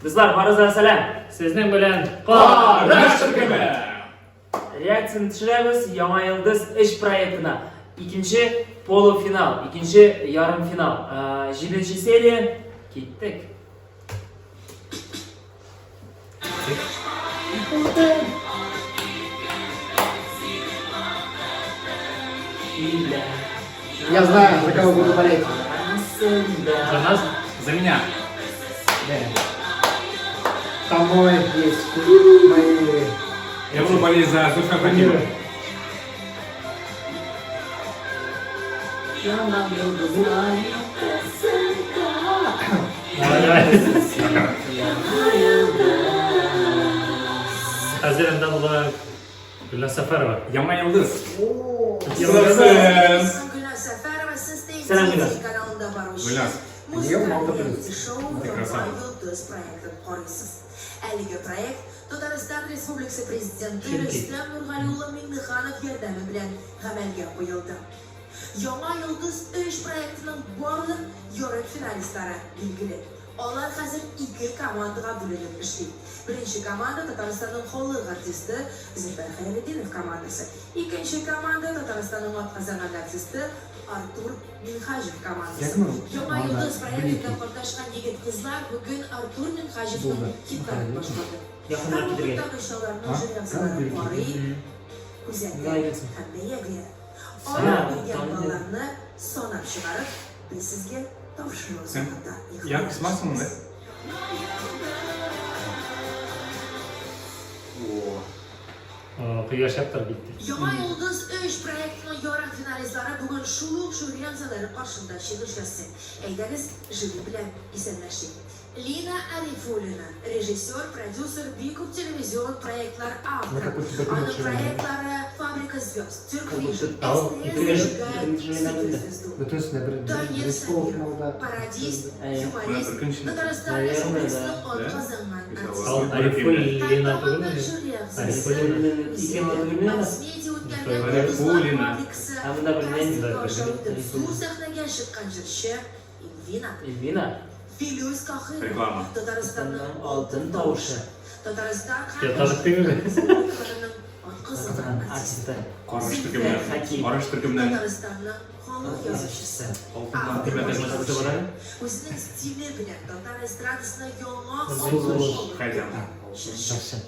Дуслар, барыгызга сәлам! Сезнең белән Караш төркеме! Реакцияне төшерәбез Яңа йолдыз 3 проектына. Икенче полуфинал, икенче ярымфинал. Җиденче серия. Киттек. Я знаю, за кого буду болеть. За нас? За меня. Да. Там мой есть мои... Я буду болеть за Зульфа Хакимова. Давай, давай. Хәзер анда була Гөлназ Сәфәрова. Яңа йолдыз. Гөлназ Сәфәрова, сез Сәлам, Гөлназ. каналында баручы Гөлназ. Нигә 16 плюс? шоу Ты красава. Йолдыз проектын карыйсыз. Әлеге проект Татарстан Республикасы Президенты Чөнки. Рөстәм Нургали улы Миңнеханов ярдәме белән гамәлгә куелды. Яңа Йолдыз 3 проектының барлык ярым финалистлары билгеле. Алар хәзер ике командага бүленеп эшли. Беренче команда Татарстанның халык артисты Зөфәр Хәйретдинов командасы. Икенче команда Татарстанның атказанган артисты Артур Минһаҗев командасы. Ягъни, Яңа анда Йолдыз проектында Блики. катнашкан егет-кызлар бүген Артур Минһаҗевның Булды. хитларын башкарды. Якынрак китергә. Һәрвакыттагыча А? жюри әгъзалары Блики. карый, күзәтә Давай, Гөлсем. һәм бәяли. А, Алар биргән таныдым. балларны санап чыгарып, без сезгә тапшыру Син соңында Яркость максимум, да? О. О, Кояш яктырып китте. Яңа Йолдыз 3 проектының ярым финалистлары бүген шул ук жюри әгъзалары каршында чыгыш ясый. Әйдәгез, жюри белән исәнләшик. Лина Арифуллина, режиссер, продюсер, бик күп телевизион проектлар На авторы. какой тебе Аның ключ? проектлары «Фабрика звезд», Как «Тюрквижн», будто тал, «СТС ике зажигает жюри суперзвезду», Бөтенесенә бер Данил бер Сабиров, полуфиналда. «Парадиз», Әйе. юморист, Беренче. Татарстан Наверное, Республикасының да. атказанган артисты. Ал Арифуллина Һәм түгелме? жюри әгъзасы Арифуллина. Ике түгелме? Масс-медиа үткәргән Йолдызлар Арифуллина. фабрикасы Ә монда бер нәни Да, кастингы аша бер- үтеп зур сәхнәгә чыккан җырчы Эльвина. Эльвина. Филүс Каһиров, Реклама. Татарстанның Алтын тавышы. Татарстан Я һәм танык түгелме? Республикаларының атказанган артисты. Артисты. Караш төркеменнән. Хаким. Караш төркеменнән. Татарстанның халык язучысы. Алтыннан кыйммәт Автор, Үзенең стиле белән татар эстрадасына яңа Зур. сулыш алып Хәйдән. җырчы. Җырчы.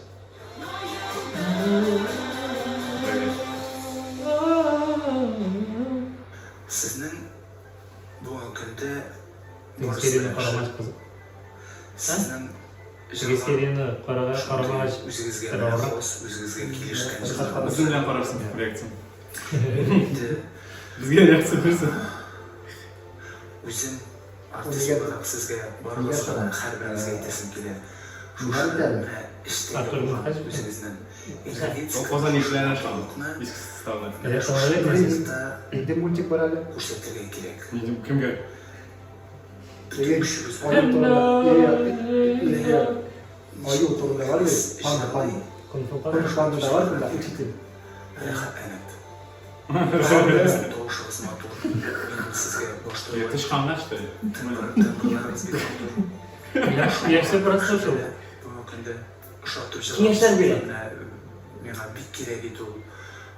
Сезнең бүгенге көндә Теге барысы серияне да карамач яхшы. кызык. Сезнең Теге җырлар серияне карага шундый карамач үзегезгә сорауга. хас, үзегезгә килешкән җырлар. Үзең белән карарсың реакция. Инде Безгә реакция бирсен. үзем артист Нигә- буларак сезгә барыгызга да нигә һәрберегезгә әйтәсем килә. Шушы Нигә әйтәле? менә эчтәге Артур булган Минһаҗев. үзегезнең Ул Казан егетләренә шул. матурлыкны Иске составны. Я человек, проектта Инде мультик бар әле. күрсәтергә кирәк. Кемгә? Бөтен көчегез Аю турында. Иә, Аю турында бар бит. Панда, панда. Кунг-фу панда. Кунг панда да бар бында, учитель. Рәхәтләнеп. Сезнең тавышыгыз матур. Минем сезгә башта Я тычканга, что ли? Тембрларыгыз бик матур. Я все прослушал. Бүгенге көндә ошатып Киңәшләр бирә. Менә миңа бик кирәк иде ул.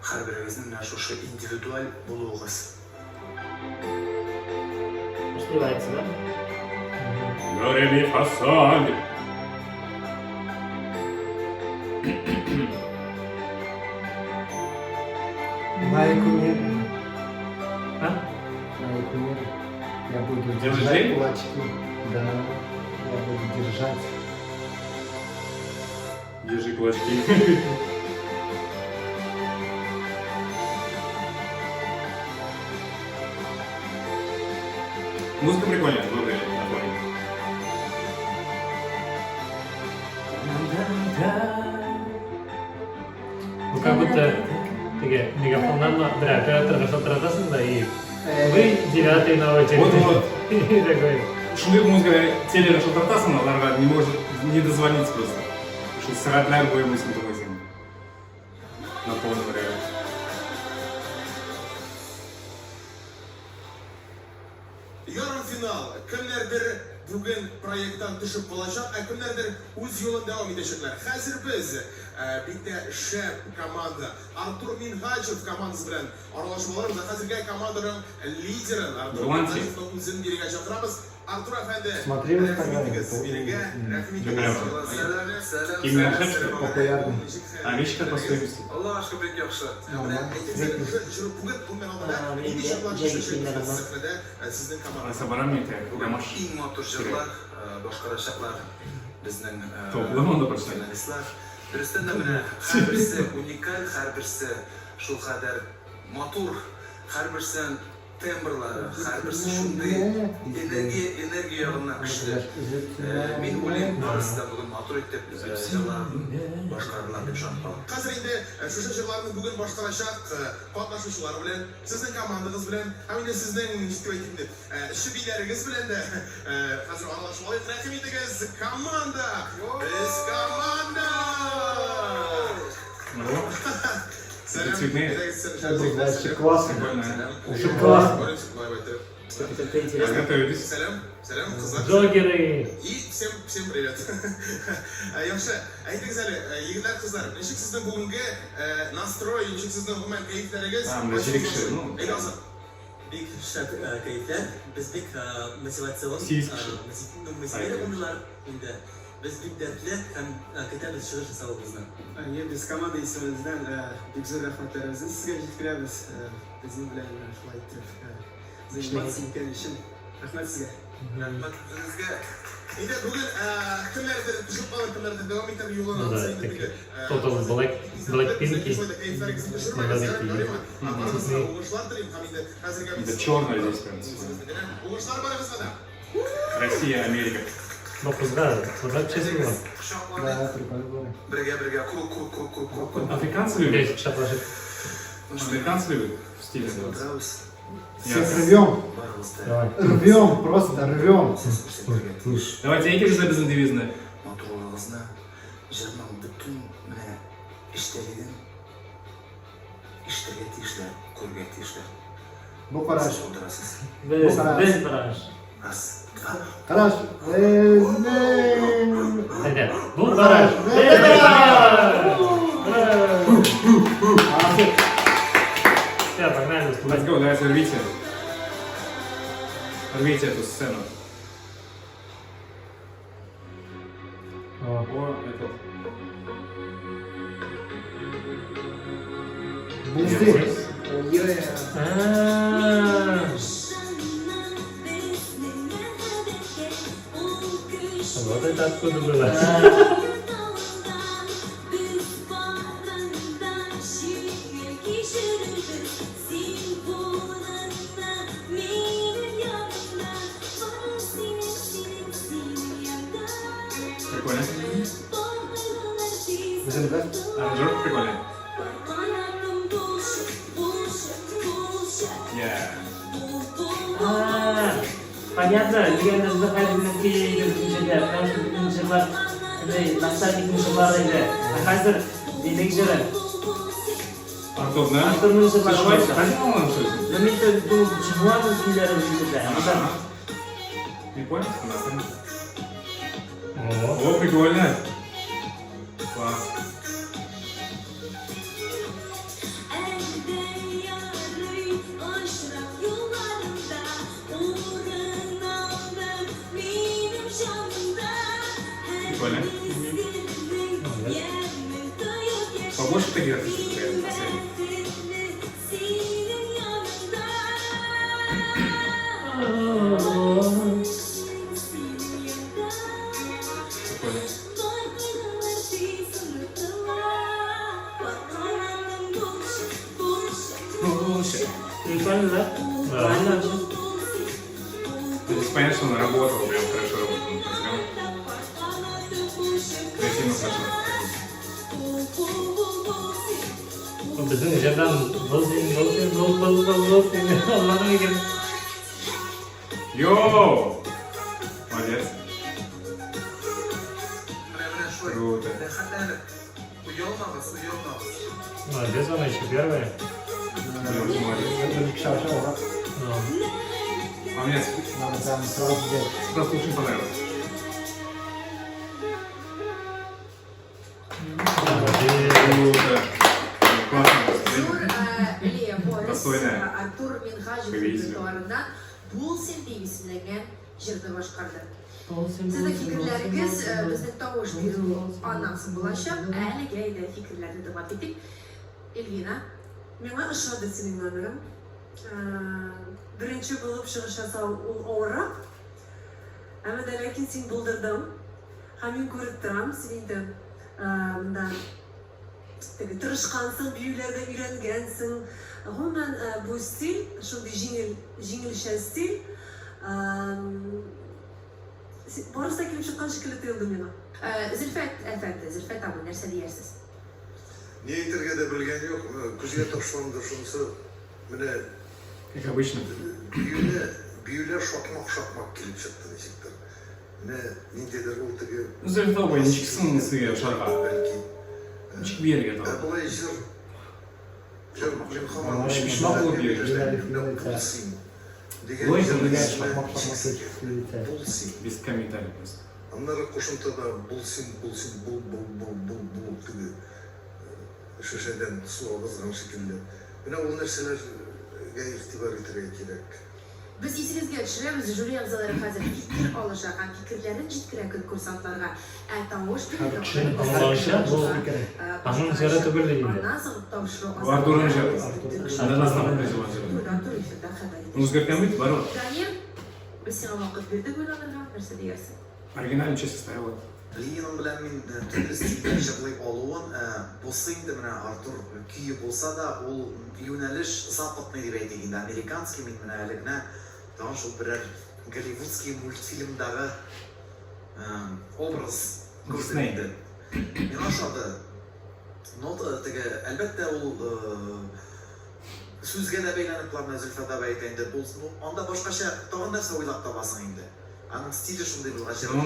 Һәрберегезнең менә шушы индивидуаль булуыгыз. Сливается, да? До ре ми фа соль. Мои кумиры. А? Мои кумиры. Я буду Делаешь держать день? кулачки. Да, я буду держать. Держи кулачки. Музыка прикольная, выбрали на фоне. Ну как будто теге мегафоннан бер операторга шалтыратасың да и вы девятый на очереди. Вот-вот. И такой. Шундый музыка телега шалтыратасың, аларга не можешь не дозвониться просто. Шул сәгатьләр буе музыка тыңлыйсың. На полном реале. Ярымфинал. Кемнәрдер бүген проекттан төшеп калачак, ә кемнәрдер үз юлын дәвам итәчәкләр. Хәзер без бик тә шәп команда Артур Минһаҗев командасы белән аралашып алырбыз. Ә хәзергә команданың лидерын Артур Минһаҗевның үзен бирегә чакырабыз. Артур әфәнде, Смотри в рәхим Инстаграме, итегез это бирегә, очень рәхим Для итегез. меня. Сәлам, сәлам, Именно сәлам, шәп, сәлам. популярный. А Мишка по стоимости. Аллаһка шөкер, бик яхшы. Нормально. Әйтегез әле, уже бүген бүген алдында А, нинди мин җырлар җәйге төшәчәк киемнәр безнең алам. сәхнәдә сезнең команда? Алайса барам мин теге, Бүген Ямаш. иң матур җырлар башкарачаклар безнең Топлым анда почти. финалистлар. Дөрестән дә менә һәрберсе уникаль, һәрберсе шул кадәр матур, һәрберсенең тембрлары, һәрберсе шундый энергия, энергия ягыннан көчле. Мин уйлыйм, барысы да бүген матур итеп җырлар башкарырлар дип ышанып калам. Хәзер инде шушы җырларны бүген башкарачак катнашучылар белән, сезнең командагыз белән һәм инде сезнең, ничек дип әйтим инде, чебиләрегез белән дә хәзер аралашып алыйк. Рәхим итегез, команда! Без команда! Ну, Сәлам. цветные. Это вообще классно. Прикольно. Уже классно. Это интересно. Готовились. Сәлам, сәлам, кызлар. Джогеры. И всем, всем привет. Яхшы, әйтегез әле, егетләр, кызлар, ничек сезнең бүгенге настрой, ничек сезнең гомумән кәефләрегез? А, менә җиде кеше, ну. Әйдә, Азат. Бик шәп кәефләр. Без бик мотивацион, Сигез кеше. мотивированныйлар инде. Без бик дәртле һәм көтәбез чыгыш ясавыгызны. Әйе, без команда исеменнән бик зур рәхмәтләребезне сезгә җиткерәбез. Безнең белән шулай итеп заниматься иткән өчен. Рәхмәт сезгә. Рәхмәт үзегезгә. Инде бүген кемнәрдер төшеп калыр, кемнәрдер дәвам итәр юлын. Ну да, Анысы инде такие теге, Total Black, Blackpink. Шулай да кәефләрегезне төшермәгез, Монда такие. ярыймы? Барыгызга уңышлар телим һәм инде хәзергә Это черное здесь прям. Уңышлар барыгызга да. Россия, Америка. Но кызга, кызга честно. Кочакланыйк. Да, прикольно было. Бергә бергә круг круг круг круг круг круг. Африканцы любят. Весь кочаклашып. Американцы любят в стиле сделать. Утырабыз. Всех рвем. Барыбыз да Давай. Рвем, просто рвем. сез күрсәтергә тиеш. Давайте әйтегез дә безнең девизны. Матурлыгыгызны, җырның бөтен менә эчтәлеген ишетергә тиешләр, күрергә тиешләр. Бу караш. Сез булдырасыз. Без, без бараш. Раз, два. Караш. Безнең. Әйдә, бу бараш. Без бараш! Ура! Молодцы. Все, погнали выступать. Let's go, давайте рвите. Рвите эту сцену. О, О, этот. Близды. Е. А. Вот это откуда было. Прикольно. Үзем, да? Аранжировка прикольная. Yeah. А, понятно, дигән безнең хәзер җырлар, потому что безнең җырлар андай наставникның җырлары иде. Ә хәзер минем җыры. Артур, да? Артурның җырлары. Давайте, хотим вам что-то? Но мин дә думал, җырларның көйләре үзендә. Анда Не понял? Да. О, О, прикольно. Класс. Прикольно. Побольше таких артистов, реально, последних. Прикольно. Слушай. Прикольно, да? Да. Правильно вообще. Здесь понятно, что он работал, прям хорошо работал над программой. Креативно хорошо. Безнең җырдан был син, был син, был, был, был, был син. Аңладың икән. Йоу! Молодец. Менә менә шулай. Круто. Рәхәтләнеп. Оялмагыз, оялмагыз. Молодец, она еще первая. Блин, молодец. Бер кеше аша ала. Ну. А мне Надо прям сразу взять. просто очень понравилось. Молодец. Круто. Классно Зур выступление. Лея Морris, Достойная Артур Минһаҗев победителя. репертуарыннан Бул син дип исемләнгән җырны башкарды. Сезнең фикерләрегез безнең тавыш бирү аннан соң булачак. Әлегә әйдә фикерләрне тыңлап китик. Эльвина. Миңа ошады синең номерың. Беренче булып чыгыш ясау ул авыррак. Әмма дә ләкин син булдырдың. Һәм мин күреп торам, син инде монда теге тырышкансың, биюләргә өйрәнгәнсең. Гомумән, бу стиль, шундый җиңел, җиңелчә стиль. Барысы да килеп чыккан шикелле тоелды миңа. Зөлфәт әфәнде, Зөлфәт абый, нәрсә диярсез? Ни әйтергә дә белгән юк. Күзгә ташланды шунысы, менә Как обычно. биюне, биюләр шакмак-шакмак килеп чыкты ничектер. Менә ниндидер ул теге Зөлфәт абый, ничек соң сезгә ошарга? бәлки. Ничек биергә Ә тагын? болай җыр, җыр мин һаман Өчпочмак булып биергә. Менә бул син дигән Болай җыр җыр исеме Шакмак-шакмак чиксез. килеп Бул син. Без комментарий просто. Аннары кушымтада бул син, бул син, бул, бул, бул, бул, бул теге шешәдән су агызган шикелле. Менә ул нәрсәләргә игътибар итәргә кирәк. Без исегезгә төшерәбез, жюри әгъзалары хәзер фикер алыша һәм фикерләрен җиткерә конкурсантларга. Ә тавыш бирүдә Кешенең аңлавынча, бу аның җыры түгел инде. Аннан соң тапшыру Бу Артурның җыры. Артур. Анда основной җыры. Турыдан-туры эфирда хәбәр итәчәк. Үзгәрткән бит, барыбер. Дамир, без сиңа вакыт бирдек уйланырга, нәрсә диярсең? Оригинальная часть оставила. Линаның белән мин төрле стильдә җырлый алуын, бусы инде менә Артур көе булса да, ул юнәлеш западный дип әйтик инде, американский, мин менә әле генә тагын шул берәр голливудский мультфильмдагы образ күрдем Дисней. инде. Миңа ошады. Нота теге, әлбәттә, ул сүзгә дә бәйләнеп була, менә Зөлфәт абый әйтә инде, бу, ну, анда башкача тагын нәрсә уйлап табасың инде. Аның стиле шундый булгач, Ну.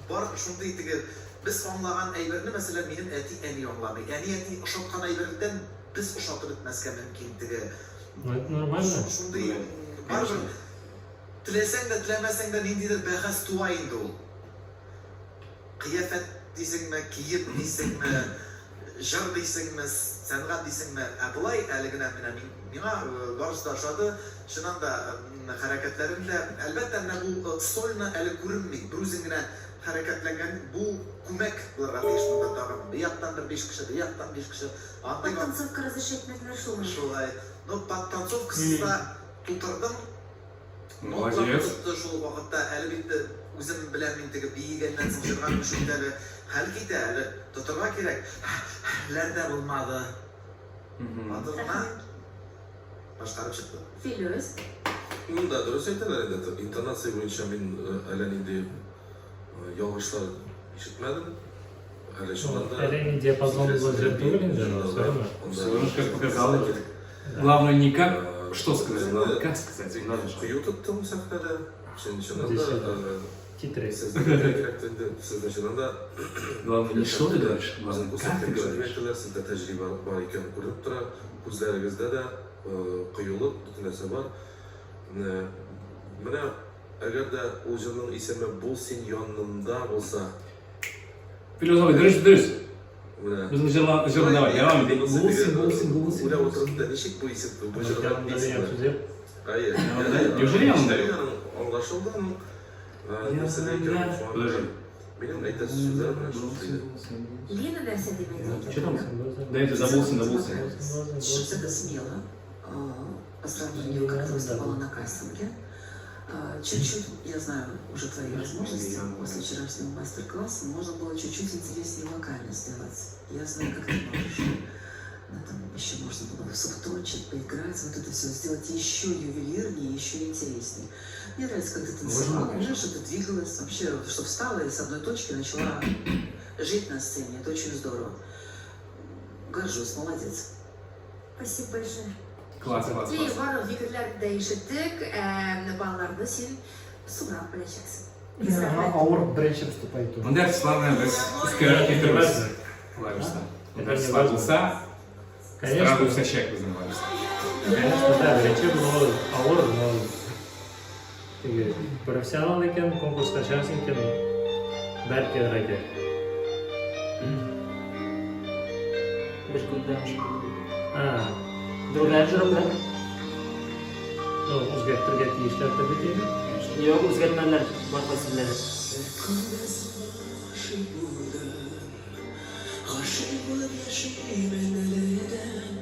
бар шундый теге без аңлаган әйберне, мәсәлән, минем әти-әни аңламый. Әни-әти ошаткан әйбердән без ошатып бетмәскә мөмкин теге. Ну, это нормально. Шундый барыбер теләсәң дә, теләмәсәң дә ниндидер бәхәс туа инде ул. Кыяфәт дисеңме, кием дисеңме, җыр дисеңме, сәнгать дисеңме. Ә болай әле генә менә мин, миңа барысы да ошады. Чыннан да хәрәкәтләрем дә, әлбәттә, менә бу сольно әле күренми. Бер үзең генә хәрәкәтләнгән, бу күмәк булырга тиеш монда тагын. Бер яктан бер биш кеше, бер яктан биш кеше. Андый Подтанцовка разрешить итмәделәр шулмы? Шулай. Ну, подтанцовкасыз да тутырдым. Нотлар Молодец. тотты шул вакытта. Әле бит үзем белән мин теге биегәннән соң җырга күчү әле хәл китә, әле тотырга кирәк. Ләр дә булмады. Матур гына башкарып чыкты. Филүс. Ну да, дөрес әйтәләр инде. Интонация буенча мин әллә нинди ялгышлар ишетмәдем. Әле чыннан да. Әллә ни диапазонлы җыр түгел инде, но все равно. Все равно, как показало. Главное не как, что сказать, главное как сказать. Надо же. Кыю тоттым сәхнәдә. Чын чыннан Здесь да. это, титры. Сезне кирәк инде. Сезне чыннан да. Главное не что ты говоришь, главное как ты говоришь. Әйтәләр, сездә тәҗрибә бар икән күренеп тора. Күзләрегездә дә кыюлык, бөтен нәрсә бар. Менә әгәр дә ул җырның исеме Бул син янымда булса. Филүс абый, дөрес, дөрес. Менә. Безнең җырла, җырны давай, дәвам итик. Бул син, бул син, бул син. Уйлап утырдым да, ничек бу исем, бу җырның Янымда дигән исеме? сүз юк. Әйе. Янымда? Неужели янымда? Аңлашылды аның нәрсәдә икәнен. Шуңа күрә Подожди. Минем әйтәсе сүзләр менә шундый иде. Лина нәрсә дип әйтә? Что там? Да это забыл син, забыл син. Чуть это смело, по сравнению, как ты выступала на кастинге. Чуть-чуть, я знаю уже твои возможности, после вчерашнего мастер-класса можно было чуть-чуть интереснее вокально сделать. Я знаю, как ты можешь. Но там еще можно было субтончик, поиграть, вот это все сделать еще ювелирнее, еще интереснее. Мне нравится, как ты танцевала, Можно, мне нравится, что ты двигалась, вообще, что встала и с одной точки начала жить на сцене. Это очень здорово. Горжусь, молодец. Спасибо большое. Класс, класс, Ли, класс. барлык фикерләрне дә ишеттек, балларны син соңрак беләчәксең. Ага, авыр беренче выступать итү. Монда артистлар белән без өскәрәк китербез. Лайвста. Монда артистлар булса, Конечно. сразу үсәчәк безнең лайвста. Конечно, да, беренче булуы авыр, но Теге профессионал икән, конкурска чыгасың икән, бәреп килергә кирәк. Бер күздән. А, Другая җыры белән. Ну, үзгәртергә тиешләр дә бит инде. Юк, үзгәртмәделәр башка сүзләре.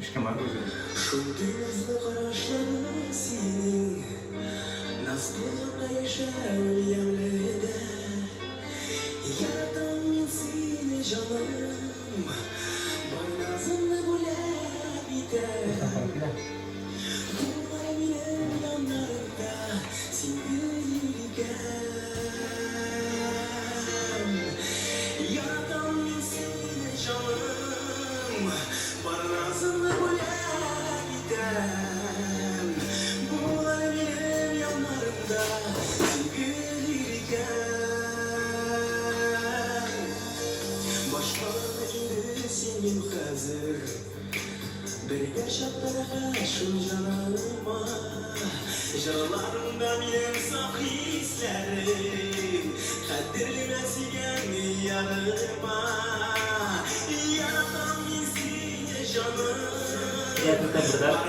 Эшкә бар үзе. Приятный тембр, да?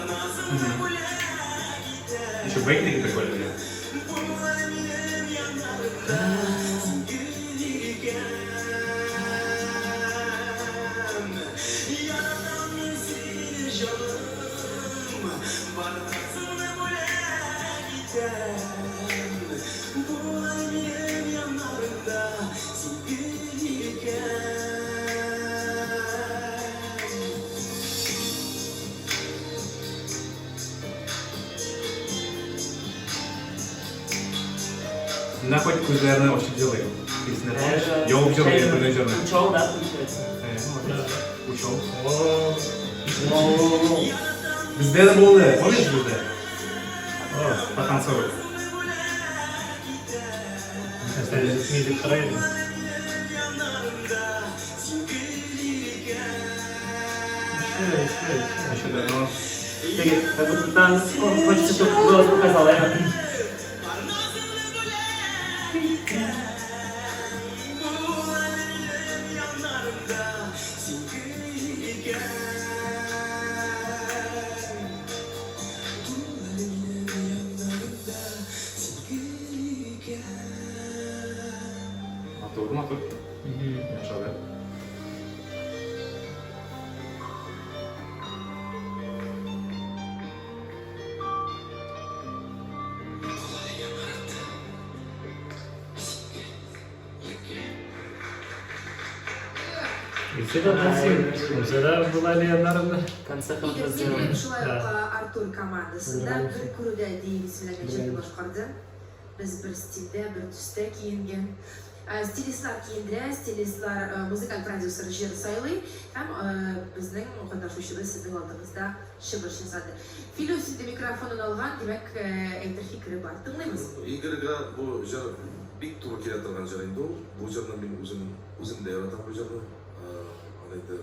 Еще бейк прикольный. Менә хоть күзләрне ачып җылый. Исенә төшеш. Явып җылый, бер җырны. Учел, да, получается? Молодец. Учел. Бездә дә булды, помнишь бездә? Потанцевали. Остались music трейлер. Еще, еще, еще. Еще давно. Теге, как будто танц, он хочется, чтобы голос показал, э? Матур, матур. Яхшы. И всегда танцуем. Всегда была Леонардо. В конце концов Игорь сделали. Мирлеев шулай ук Да. Артур командасында бер күрүдә дип исемләнгән җырны башкарды. Без бер стильдә, бер төстә киенгән. Стилистлар киендерә, стилистлар музыкаль продюсер җыр сайлый һәм безнең катнашучыбыз сезнең алдыгызда чыгыш ясады. Филүс инде микрофонын алган, димәк, әйтер фикере бар. Тыңлыйбыз. Игорьга бу җыр бик туры килә торган җыр инде ул. Бу җырны мин үзем үзем дә яратам бу җырны. Аны инде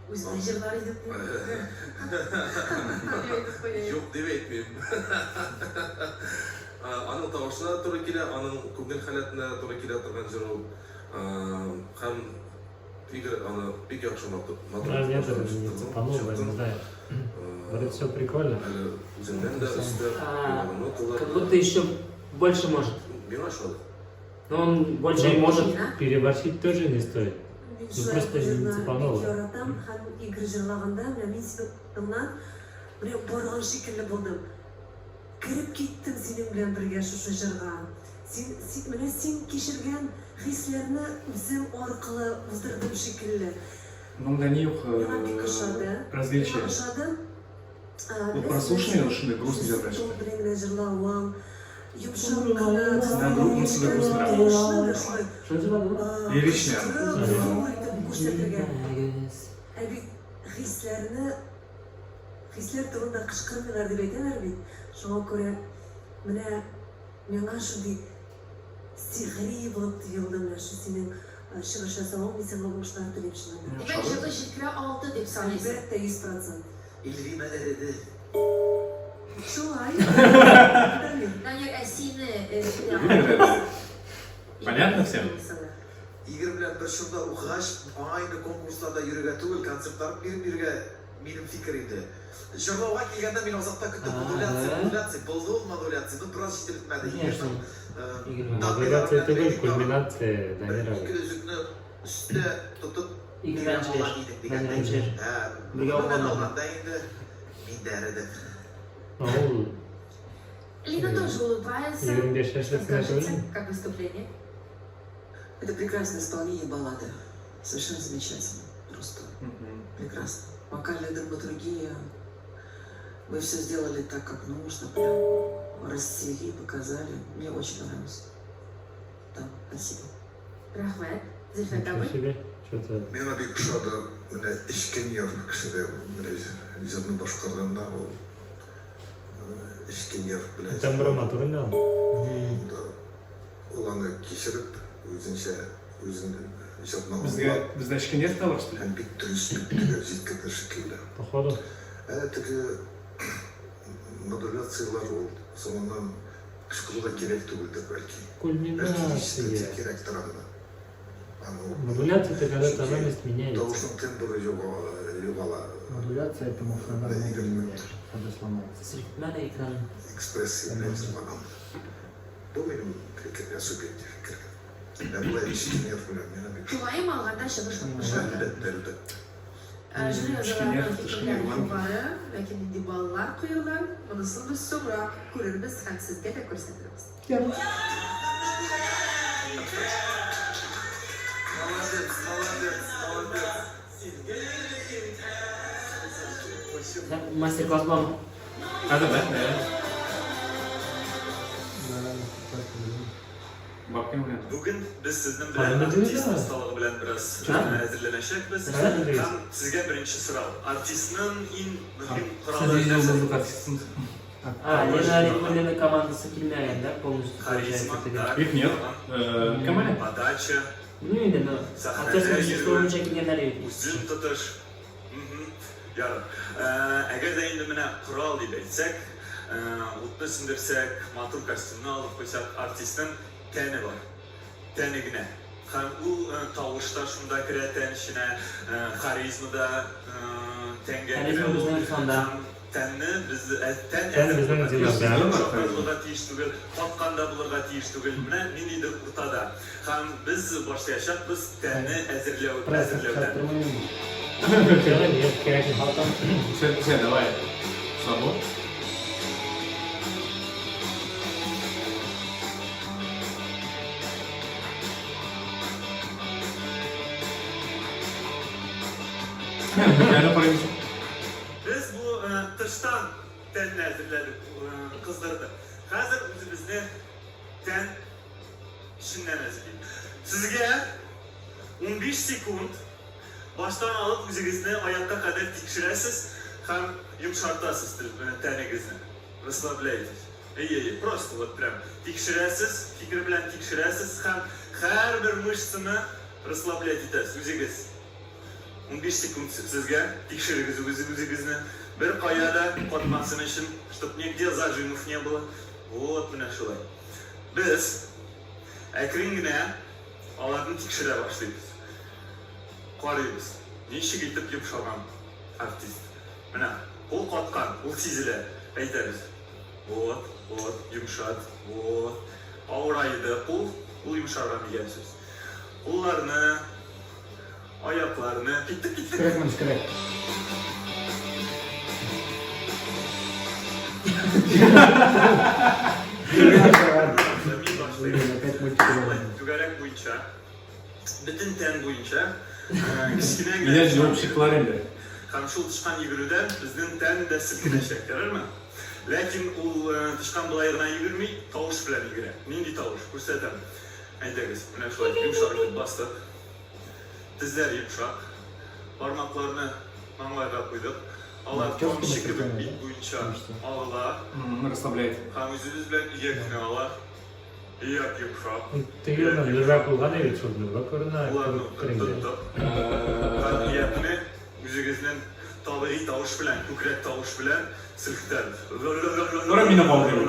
Үзем дә җырлар идем. Юк дип әйтмим. Аның тавышына да туры килә, аның күңел халәтенә дә туры килә торган җыр ул. Һәм Игорь аны бик яхшы матур Да, нет, это не цепануло, не знаю. Вроде все прикольно. Әле үзеннән дә өстәп, А, ноталар. Как будто еще больше может. Миңа ошады. Но он больше и может. Переборщить тоже не стоит. Мин Ну, шулай просто ук не җырны цепануло. бик яратам һәм Игорь җырлаганда менә мин синең тыңнан менә барган шикелле булдым. Кереп киттем синең белән бергә шушы җырга. Син, син менә син кичергән хисләрне үзем аркылы уздырдым шикелле. Ну, для них Миңа бик ошады. различия. Миңа ошады. Ну, прослушанный шундый грустный җырлар. Тон белән генә җырлавың, йомшак кына, Да, грустный, грустный. тавышны да шулай Что җырлады? Лиричный. кычкырып, зур итеп күрсәтергә. Ә бит хисләрне хисләр турында кычкырмыйлар дип әйтәләр бит. Шуңа күрә менә миңа шундый сихри булып тоелды менә шу синең чыгыш ясавың. Мин сиңа уңышлар телим чыннан да. Димәк, җырны җиткерә алды дип саныйсың. Әлбәттә, 100%. Эльвина эреде. Шулай. Данил. Данил, ә сине Понятно всем? Игорь белән бер чорда укыгач, аңа инде конкурсларда йөрергә түгел, концертлар биреп йөрергә минем фикер иде. Җырлауга килгәндә мин азакта көттем, модуляция, модуляция, булды ул модуляция, ну бераз җителеп бетмәде. Игорьның Модуляция түгел, кульминация, Дамир Бер-ике абый. өзекне өстә тотып Игорь бирә алган идек дигәндәй. Ә, Бергә гомумән укыганнар. алганда инде мин дә эредем. Ул Лина тоже улыбается. 25 яшьлек кенә Скажите, түгел. как выступление? Это прекрасное исполнение баллады. Совершенно замечательно. Просто прекрасно. Вокальная драматургия. Вы все сделали так, как нужно. Прям расцвели, показали. Мне очень понравилось. Да, спасибо. Рәхмәт. Зөлфәт Ничего абый. себе. Что-то Миңа бик ошады, менә эчке нерв кешедә, менә җырны башкарганда ул эчке нерв белән. Тембры матур инде аның. Да. Ул аны кичереп, үзенчә үзен җырны Безгә бездә эчке нерв та бар, что ли? Һәм бик дөрес, бик төгәл җиткерде шикелле. Походу. Ә теге модуляцияләр ул соңыннан кычкыру да кирәк түгелдер бәлки. Бәлки ишетелсә Кульминация. кирәктер аны. Аны Модуляция это когда тональность меняется. Тавышның тембры югала. Модуляция это может на гармонию меняешь, когда сломается. Селкетмә экран. Экспрессия белән җырлаган. Бу минем фикер, субъектив фикер. Ә болай эчке нерв белән миңа бик Тулаем алганда чыгыш ошады. Әлбәттә, әлбәттә. Жюри әгъзаларының фикерләре Эчке югары, ләкин нинди баллар куела, монысын без соңрак күрербез һәм сезгә дә күрсәтербез. Молодец, молодец, молодец. Мастер-класс бармы? Хәзер дә? Бабкин белән. Бүген без сезнең белән Правильно артист диләр. осталыгы белән бераз әзерләнәчәкбез. Правильно диләр. Һәм сезгә беренче сорау. Артистның иң мөһим Сез коралы нинди нәрсә? йолдызлык артистсыз? А, Лена Арифуллина командасы килмәгән, да, полностью Харизма, получается, теге. так, Их нет. Кем әле? Подача, Ну инде, ну, Сәхнәдә актер мастерство йөрү. буенча килгәннәр бит. үзен тотыш. Мгм. Ярар. Әгәр дә инде менә корал дип әйтсәк, утны сүндерсәк, матур костюмны алып куйсак, артистның тәне бар. Тәне генә. Һәм ул тавыш та шунда керә тән эченә, харизма да тәнгә керә. Харизма ул. безнең Русланда. Һәм тәнне без тән Тән безнең Динарда. Йомшак булырга тиеш түгел, каткан да булырга тиеш түгел. Менә ниндидер уртада. Һәм без башлаячакбыз тәнне әзерләү әзерләүдән. Нет, кирәкми. Все, все, давай. Слабо. Әле карыйбыз. Без бу тыштан тәнне әзерләдек, кыздырдык. Хәзер үзебезне тән эченнән әзерлик. Сезгә 15 секунд баштан алып үзегезне аякка кадәр тикшерәсез һәм йомшартасыз тәнегезне. Расслабляетесь. Әйе, әйе, просто вот прям тикшерәсез, фикер белән тикшерәсез һәм һәрбер мышцаны расслаблять итәсез үзегез. 15 секунд сезгә тикшерегез үзегезне. Бер кая да катмасын өчен, чтоб нигде зажимов не было. Вот менә шулай. Без әкрен генә аларны тикшерә башлыйбыз. Карыйбыз. Ничек итеп йомшаган артист. Менә кул каткан, ул сизелә. Әйтәбез. Вот, вот, йомшат, вот. Авырайды кул, ул йомшарган дигән сүз. Кулларны, аякларны. Киттек, киттек. Кирәкме, кирәк. Мин башлыйм. Блин, опять мультик. Түгәрәк буенча, бөтен тән буенча, кечкенә генә Минә җавап чыктылар инде. Һәм шул тычкан йөгерүдән безнең тән дә селкенәчәк, ярармы? Ләкин ул тычкан болай гына йөгерми, тавыш белән йөгерә. Нинди тавыш? Күрсәтәм. Әйдәгез, менә шулай йомшак итеп бастык. Тезләр йомшак. Бармакларны маңгайга куйдык. Алар тамчы кебек бит буенча агыла. Расслабляет. Һәм үзебез белән иякне ала. Ияк йомшак. Теге нуррак булган иде шул нуррак күренә. Кулларны Күренде. тоттык. Һәм иякне үзегезнең Табигый тавыш белән, күкрәк тавыш белән селкетәбез. Кара мине калдырып.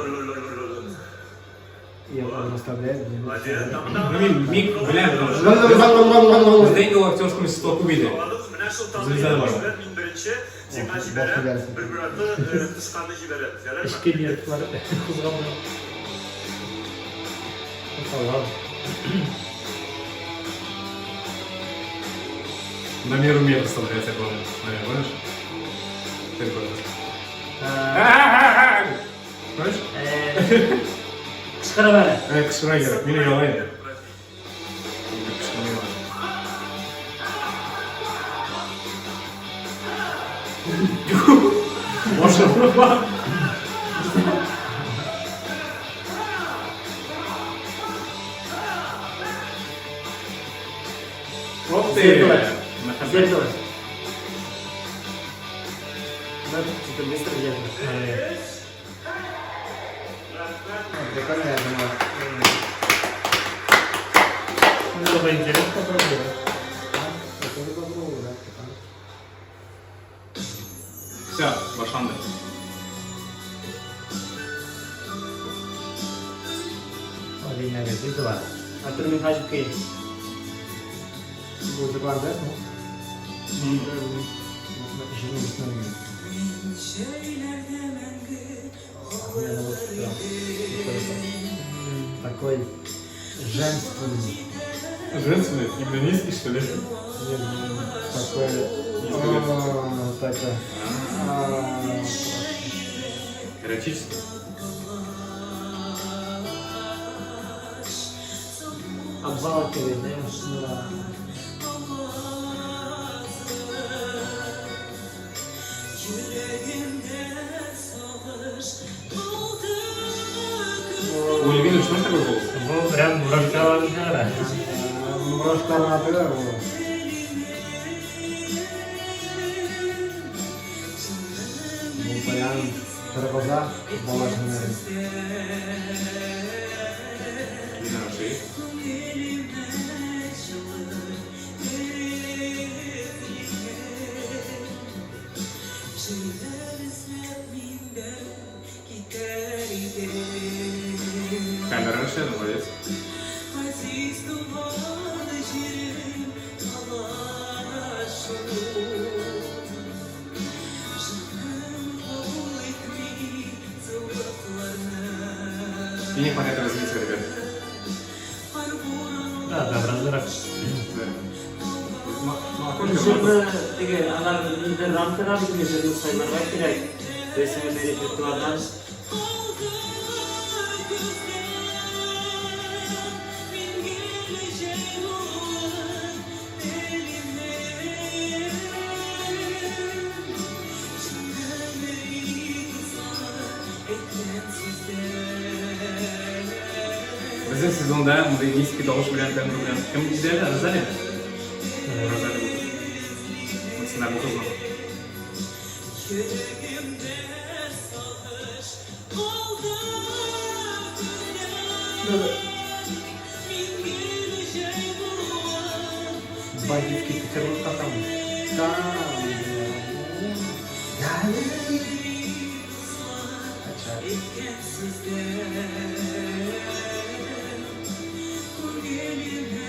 Я расслабляюсь. Ну, мин мик беләм, потому что бездә инде ул актерский мастерство күп иде. Менә шул табигый Үзебездә дә бар. тавыш белән мин беренче сиңа җибәрәм, бер-бер артлы тычканны җибәрәбез, ярармы? Эчке нервлар кузгалды. Салам. На меру умеет расслабляться, главное. Наверное, помнишь? Ты помнишь? Помнишь? Кычкырып әле. Кычкыра кирәк, мин ояла инде. Кычкырмыйм. Башым. Оп ты! Зеркало. Мәхәббәт. Зеркало. Надо что-то быстро делать. Прикольно, я думаю. Было бы интересно попробовать. Я тоже попробую, да, прикольно. Все, башланды. Алина Газизова. Артур Минһаҗев көе. Бу бар, да? Ну, еще не Мне она вот прям такой женственный. Женственный? Именно низкий, что ли? Нет, такой, Низкий. такой, Эротический. Обволакивает, знаешь? Да. У Альбины что такой голос? Бу прям мурашкалар чыгара. Мурашкалар атыла бу. Бу прям торгыза бала җаннарын. Лина Раши. Камера Раши, молодец. Газиз туган җирем кала шул. Җаным кабул итми сулыкларны. Мне не хватает развития, ребят. Да, разрыв. Да. Ну, а Җырны теге алар бер рамкада бит җырны сайларга кирәк. Рәсемне репертуардан. Мин гел җәй булуын телим. Җаным дуслар әйткән сүзләр. Безнең сезонда мондый низкий тавыш белән, тембр белән кем иде әле? Розалия? Розалия булды. Монысында бу кызның. Йөрәгемдә сагыш калды Мин гел җәй булуын Бандитский Петербург там. Да, да. Әйткән сүзләр Күңелемә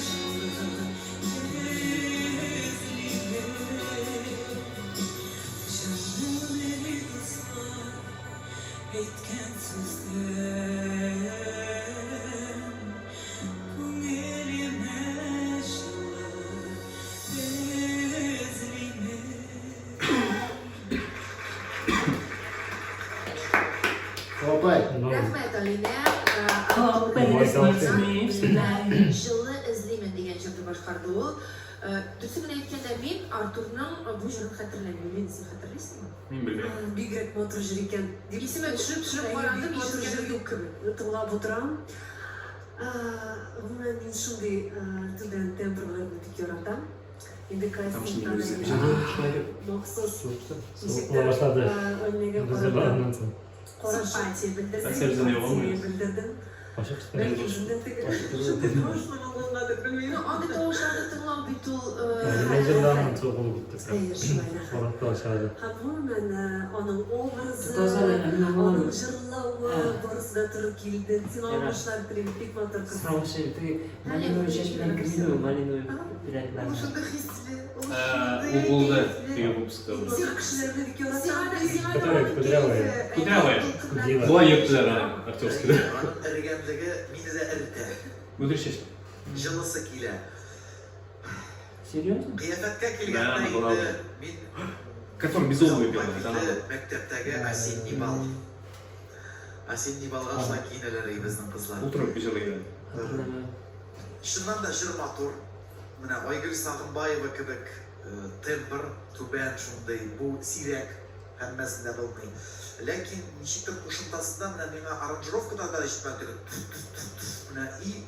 җылы эзлимен. Җаным дуслар әйткән сүзләр Күңелемә җылы эзлимен. Опай. Ну, Рәхмәт, Алинә. Җылы эзлимен дигән җырны башкарды ул. Дөресен генә әйткәндә, мин Артурның бу җырын хәтерләмим. Мин син хәтерлисеңме? Мин белмим. Бигрәк матур җыр икән. Исемә төшереп төшереп Әйе, карандым, бик матур ишеткәнем җыр. юк кебек. Тыңлап утырам. Гомумән, мин шундый түбән тембрларны бик яратам. Инде Потому что кастингта мин үзе махсус Суык башлады. Алинәгә Бездә карата барыннан соң. карашым, Симпатия белдердең. Совсем симпатия белдердем. Ачык чыкты. Бәлки үземдә теге шундый тавышлы булгангадыр, белмим. Ну, андый тавышларны тыңлау бит ул Менә җырларның суык. зур булып китте прям. Әйе, шулай рәхәт. Коротко сразу. Һәм гомумән, аның образы, Тотаз әле, ә мин аның аңламадым. җырлавы, Ә. барысы да туры килде. Сиңа Ярар. уңышлар телим, бик матур кыз. Сорау өчен теге малиновый чәч белән кем иде ул малиновый Ул пеләкләрне. шундый хисле, ул Ул шундый булды кәефле. теге выпускта. Матур кешеләрне бик Сиңа яратам. да, сиңа да Которая аның кудрявая. кәефе, Кудрявая. дулкыннар. Дива. Болай йөрттеләр аны актерскийда. Аның эрегәнлеге мине дә эретә. Мөдир чәч. Җылысы килә. Серьезно? Кыяфәткә Да, килгәндә она была. инде мин Который беззубый күз алдыма белый, это она килде была. мәктәптәге осенний бал. Осенний балга шулай киенәләр иде безнең кызлар. Утырып җырлый. Хәтерләмәм. Чыннан да җыр матур. Менә Айгөл Сагынбаева кебек тембр түбән шундый, бу сирәк, һәммәсендә булмый. Ләкин ничектер кушымтасында менә миңа аранжировкада да ишетмәде теге менә и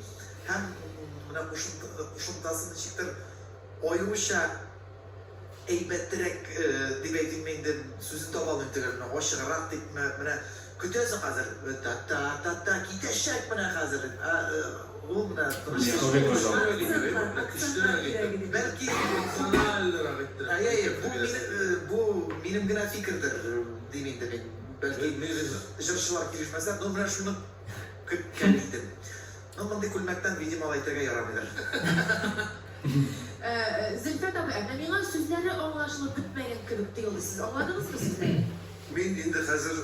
һәм менә кушымтасы ничектер аеруча әйбәтрәк дип әйтимме инде, сүзен таба алмыйм төгәл, менә ачыграк дипме, менә көтәсең хәзер, та-та-та-та китәчәк менә хәзер, ул менә тыныч. Акцентлар кирәк иде. Бәлки, Эмоциональрак иттереп. әй, бу минем, бу минем генә фикердер, дим инде мин. Бәлки, җырчылар килешмәсә, но менә шуны көткән идем. Но мондый күлмәктән, видимо, алай итәргә ярамыйдыр. Зөлфәт абый, ә менә миңа сүзләре аңлашылып бетмәгән кебек тоелды. Сез аңладыгызмы сүзләрен? Мин инде хәзер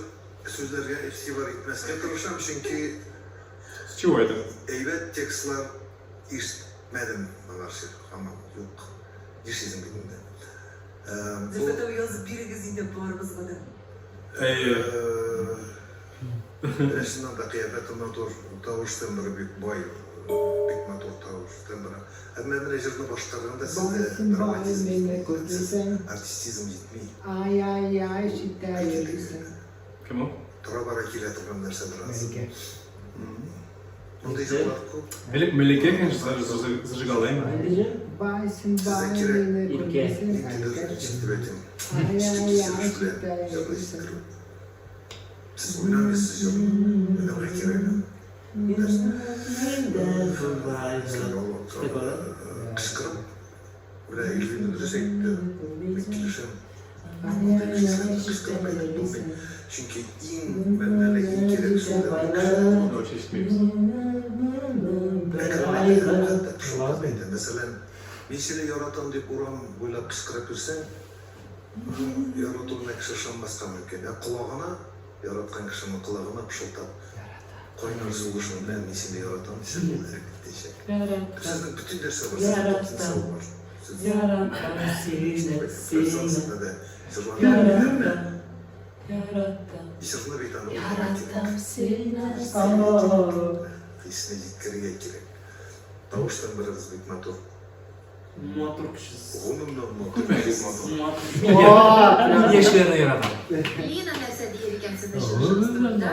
сүзләргә игътибар итмәскә тырышам, чөнки С чего это? әйбәт текстлар ишетмәдем моңарчы, һаман юк. Нишлисең бит инде. Бу Зөлфәт абый, язып бирегез инде барыбызга да. Әйе. Менә чыннан да кыяфәте матур, тавыш тембры бик бай, бик матур тавыш тембры. Әмма менә җырны башкарганда сездә Байсың бай драматизм мине җитми, күрмисең. артистизм җитми. Ай-ай-ай, читтә йөрисең. Кем ул? Тора-бара килә торган нәрсәдер анысы. Мәликә. Мондый җырлар күп. Мәликә, конечно, зажигала инде. Байсың Сезгә бай кирәк. мине Иркә. күрмисең. Ниндидер, Мәликә. ничек дип әйтим, Ай-ай-ай, кичереш белән читтә җырны йөрисең. җиткерү. Сез уйнамыйсыз җырны, уйнарга кирәк. Кычкырып, менә Эльвина дөрес әйтте, мин килешәм. Мондый Ай-ай-ай, кешеләрне читтә кычкырып әйтеп булмый. йөрисең. Чөнки иң мәгънәле, иң кирәк сүзләр ул кеше. Вообще ишетмибез. Әкрен әйтә, хәтта пышылдап әйтә. Мәсәлән, мин сине яратам дип урам буйлап кычкырып йөрсәң, яратуына кеше ышанмаска мөмкин. Ә колагына, яраткан кешенең колагына пышылдап, кайнар сулышың белән мин сине яратам дисәң, ул эреп китәчәк. Сезнең бөтен нәрсә бар, сезнең потенциал бар. Сез Яратам сине, бер сине. сәхнәдә җырлана, әмма Яратам, яратам. җырны бит аны уйнарга кирәк. Яратам сине, Хисне җиткерергә кирәк. Тавыш тембрыгыз бик матур. Матур кешесез. Гомумән матур. Күрмәгез матур. Матур. Мин яшьләрне яратам. Лина нәрсә дияр икән сезнең чыгышыгыз турында?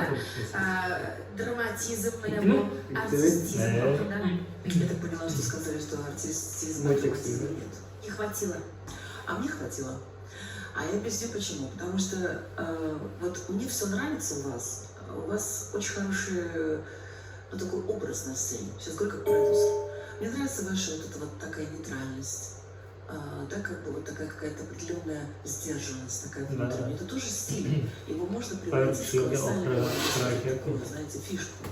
Драматизм менә бу, артистизм хакында. Я так поняла, что сказали, что артистизма Мой текст, драматизма нет. Не хватило. А мне хватило. А я объясню почему. Потому что вот мне все нравится у вас. У вас очень хороший, ну, такой образ на сцене. Сейчас говорю как продюсер. Мне нравится ваша вот эта вот такая нейтральность. Да, как бы вот такая какая-то определенная сдержанность такая внутренняя. Это тоже стиль. Его можно превратить в колоссальную такую, знаете, фишку.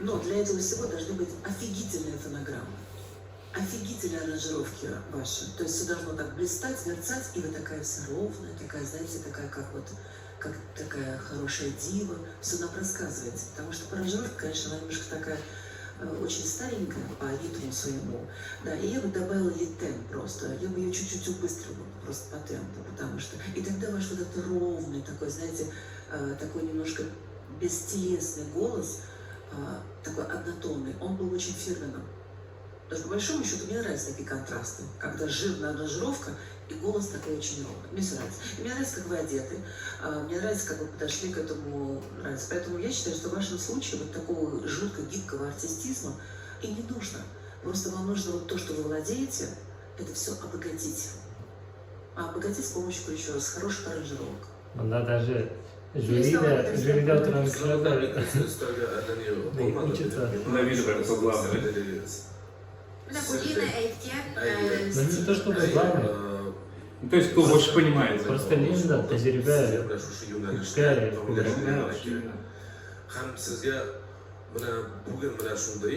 Но для этого всего должны быть офигительные фонограммы, офигительные аранжировки ваши. То есть все должно так блистать, мерцать, и вы такая вся ровная, такая, знаете, такая, как вот, как такая хорошая дива. Все нам рассказываете. Потому что аранжировка, конечно, она немножко такая очень старенькая по ритму своему. Да, и я бы добавила ей темп просто. Я бы ее чуть-чуть убыстрила просто по темпу, потому что... И тогда ваш вот этот ровный такой, знаете, такой немножко бестелесный голос, такой однотонный, он был очень фирменным. Потому что, по большому счету, мне нравятся такие контрасты, когда жирная аранжировка и голос такой очень ровный. Мне все нравится. И мне нравится, как вы одеты, мне нравится, как вы подошли к этому, нравится. Поэтому я считаю, что в вашем случае вот такого жутко гибкого артистизма и не нужно. Просто вам нужно вот то, что вы владеете, это все обогатить. А обогатить с помощью, еще раз, хороших аранжировок. Монда даже жюрида, жюрида утырган кешеләр дә учатся. Давида прям по главное, да? Менә бу Лина әйткән, Ну не то чтобы главное. Ну, то есть, кто больше понимает. Просто Линда тәҗрибә Сезгә менә шушы юнәлештә күпкә камилләшергә күбрәк. генә кирәк. Һәм сезгә менә бүген менә шундый,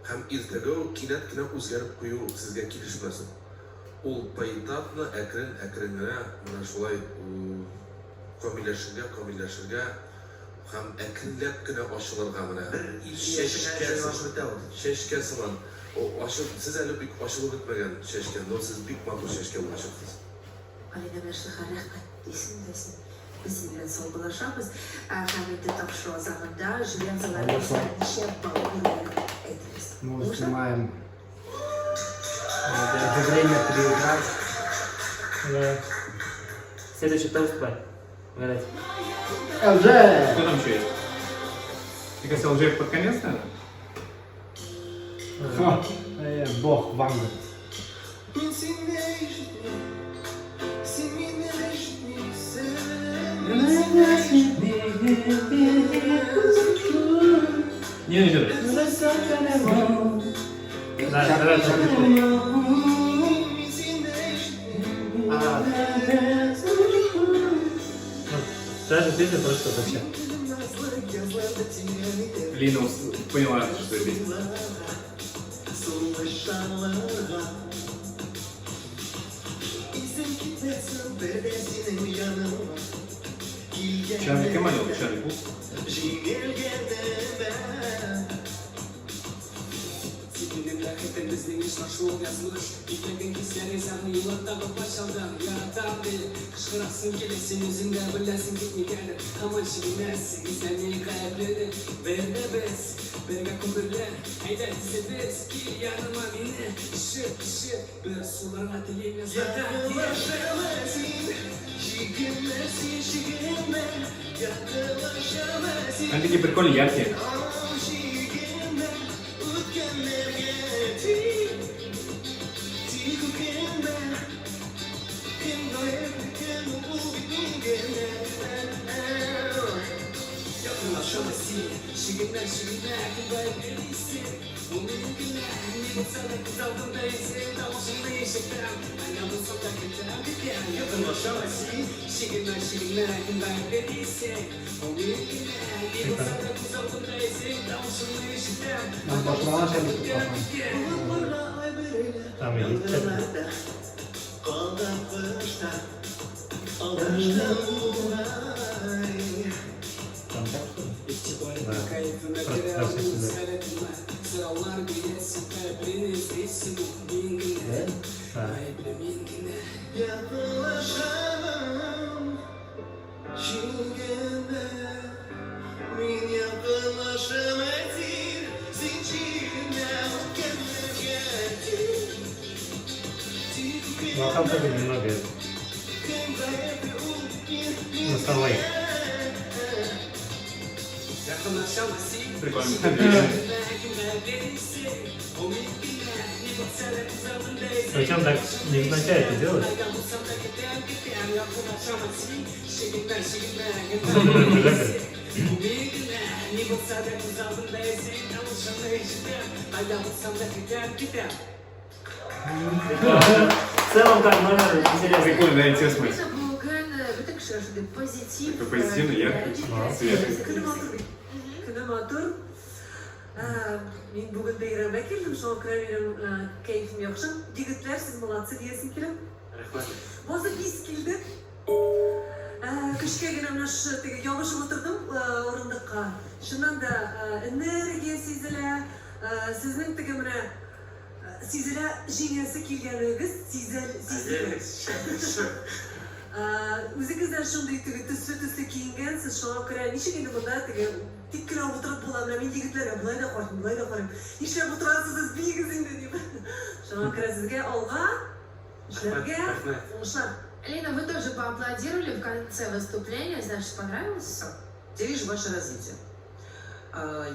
һәм иртәгә үк кинәт кенә үзгәреп кую сезгә килешмәсен. Ул поэтапно, әкрен-әкрен генә менә шулай камилләшергә, камилләшергә һәм әкренләп кенә ачылырга менә. Бер 50 яшеңә Чәчкә җайлашып бетә ул. Чәчкә сыман. Ачып, сез әле бик ачылып бетмәгән чәчкә, но сез бик матур чәчкә булачаксыз. Алинә белән Шәһәр рәхмәт дисең дә син. Без синең белән саубуллашабыз. Һәм инде тапшыру азагында жюри әгъзалары Аллаһ. ничә балл бирүләрен әйтербез. Мы Уңышлар! снимаем. Уже время 3 утра. Да. Следующий кто выступает? Угадайте. ЛЖ! Кто там еще есть? Мне кажется, ЛЖ под конец, наверное? Ха, Бог Ванга. Мин сине ишетмим, син мине ишетмисең. Не, не, не. Да, давай, давай. Мин сине ишетмим. А, Ну, даже песня просто вообще. Лина поняла, что это песня. Сулыш Исем китмәсен бер дә синең яныңа. Чарли кем әле ул? Чарли Пут? Җиңелгәнемә. Син минем бәхетем, безнең ишлар шул язмыш. Икмәген кисәр ягъни юллардагы пачалдан яратам дип кычкырасың килә, син үзең дә беләсең китмикәнен. Һаман чигенәсең, исән гаепле бер дә без бергә күперләр әйдә төзибез. Кил яныма мине ишеп ишеп бер суларга телим язларда. Якынлашама син, чигенмә син, чигенмә. Якынлашама син. Они такие прикольные, яркие. Чигенмә, үткәннәргә тик, тик үкенмә. Кем гаепле, кем ул бит мин генә. Якынлашама син, чигенмә, чигенмә, кем гаепле дисең? Ул мин генә, ни булса да күз алдымда исең, тавышыңны ишетәм, кайда булсам да көтәм, көтәм. Якынлашама син, чигенмә, чигенмә, кем гаепле дисең? Ул мин генә, ни булса да күз алдымда исең, тавышыңны ишетәм, Нам башлаган Чарли Пут башлан. Болытларга ай бирелә. Там и есть Чарли. Калган кышта алдаштым бугай. Там так, что ли? Игътибар Да. кәефемә Просто керә даже ул сюда. халәтемә. Сораулар бирәсең, гаепле эзлисең, ул мин генә. Да. Гаепле мин генә. Якынлашамын, чигенмә. Мин якынлашам, син, син чигенмә, үткәннәргә тик, тик Ну, а там тоже немного Кем гаепле ул мин, мин носовой. Якынлашама син, Прикольно. чигенмә, кем гаепле дисең? Ул мин генә, ни булса да күз алдымда исең. Причем так невзначай это делают. Кайда булсам да көтәм, көтәм. Якынлашама син, чигенмә, чигенмә, кем Особенно гаепле прожекторы. дисең? Ул мин генә, ни булса да күз алдымда исең, тавышыңны ишетәм, кайда булсам да көтәм, көтәм. В целом, как номер интересный. Прикольно, да, интересно смотреть. Лина бүген бөтен кешегә шундый позитив. Такой позитивный, яркий. Светлый. Көне матур бит. Көне матур. Мин бүген бәйрәмгә килдем, шуңа күрә минем кәефем яхшы. Егетләр, сез молодцы диясем килә. Рәхмәт. Базы ис килде. Көчкә генә менә шушы теге ябышып утырдым урындыкка. Чыннан да энергия сизелә. Сезнең теге менә сизелә җиңәсе килгәнегез сизелә. Үзегез дә шундый теге төсле-төсле киенгәнсез, шуңа күрә ничек инде монда теге тик кенә утырып була. Менә мин егетләргә болай да карыйм, болай да карыйм. Нишләп утырасыз сез, биегез инде дип. Шуңа күрә сезгә алга, эшләргә Рәхмәт. уңышлар. Лина, вы тоже поаплодировали в конце выступления, значит, понравилось все? Я вижу ваше развитие.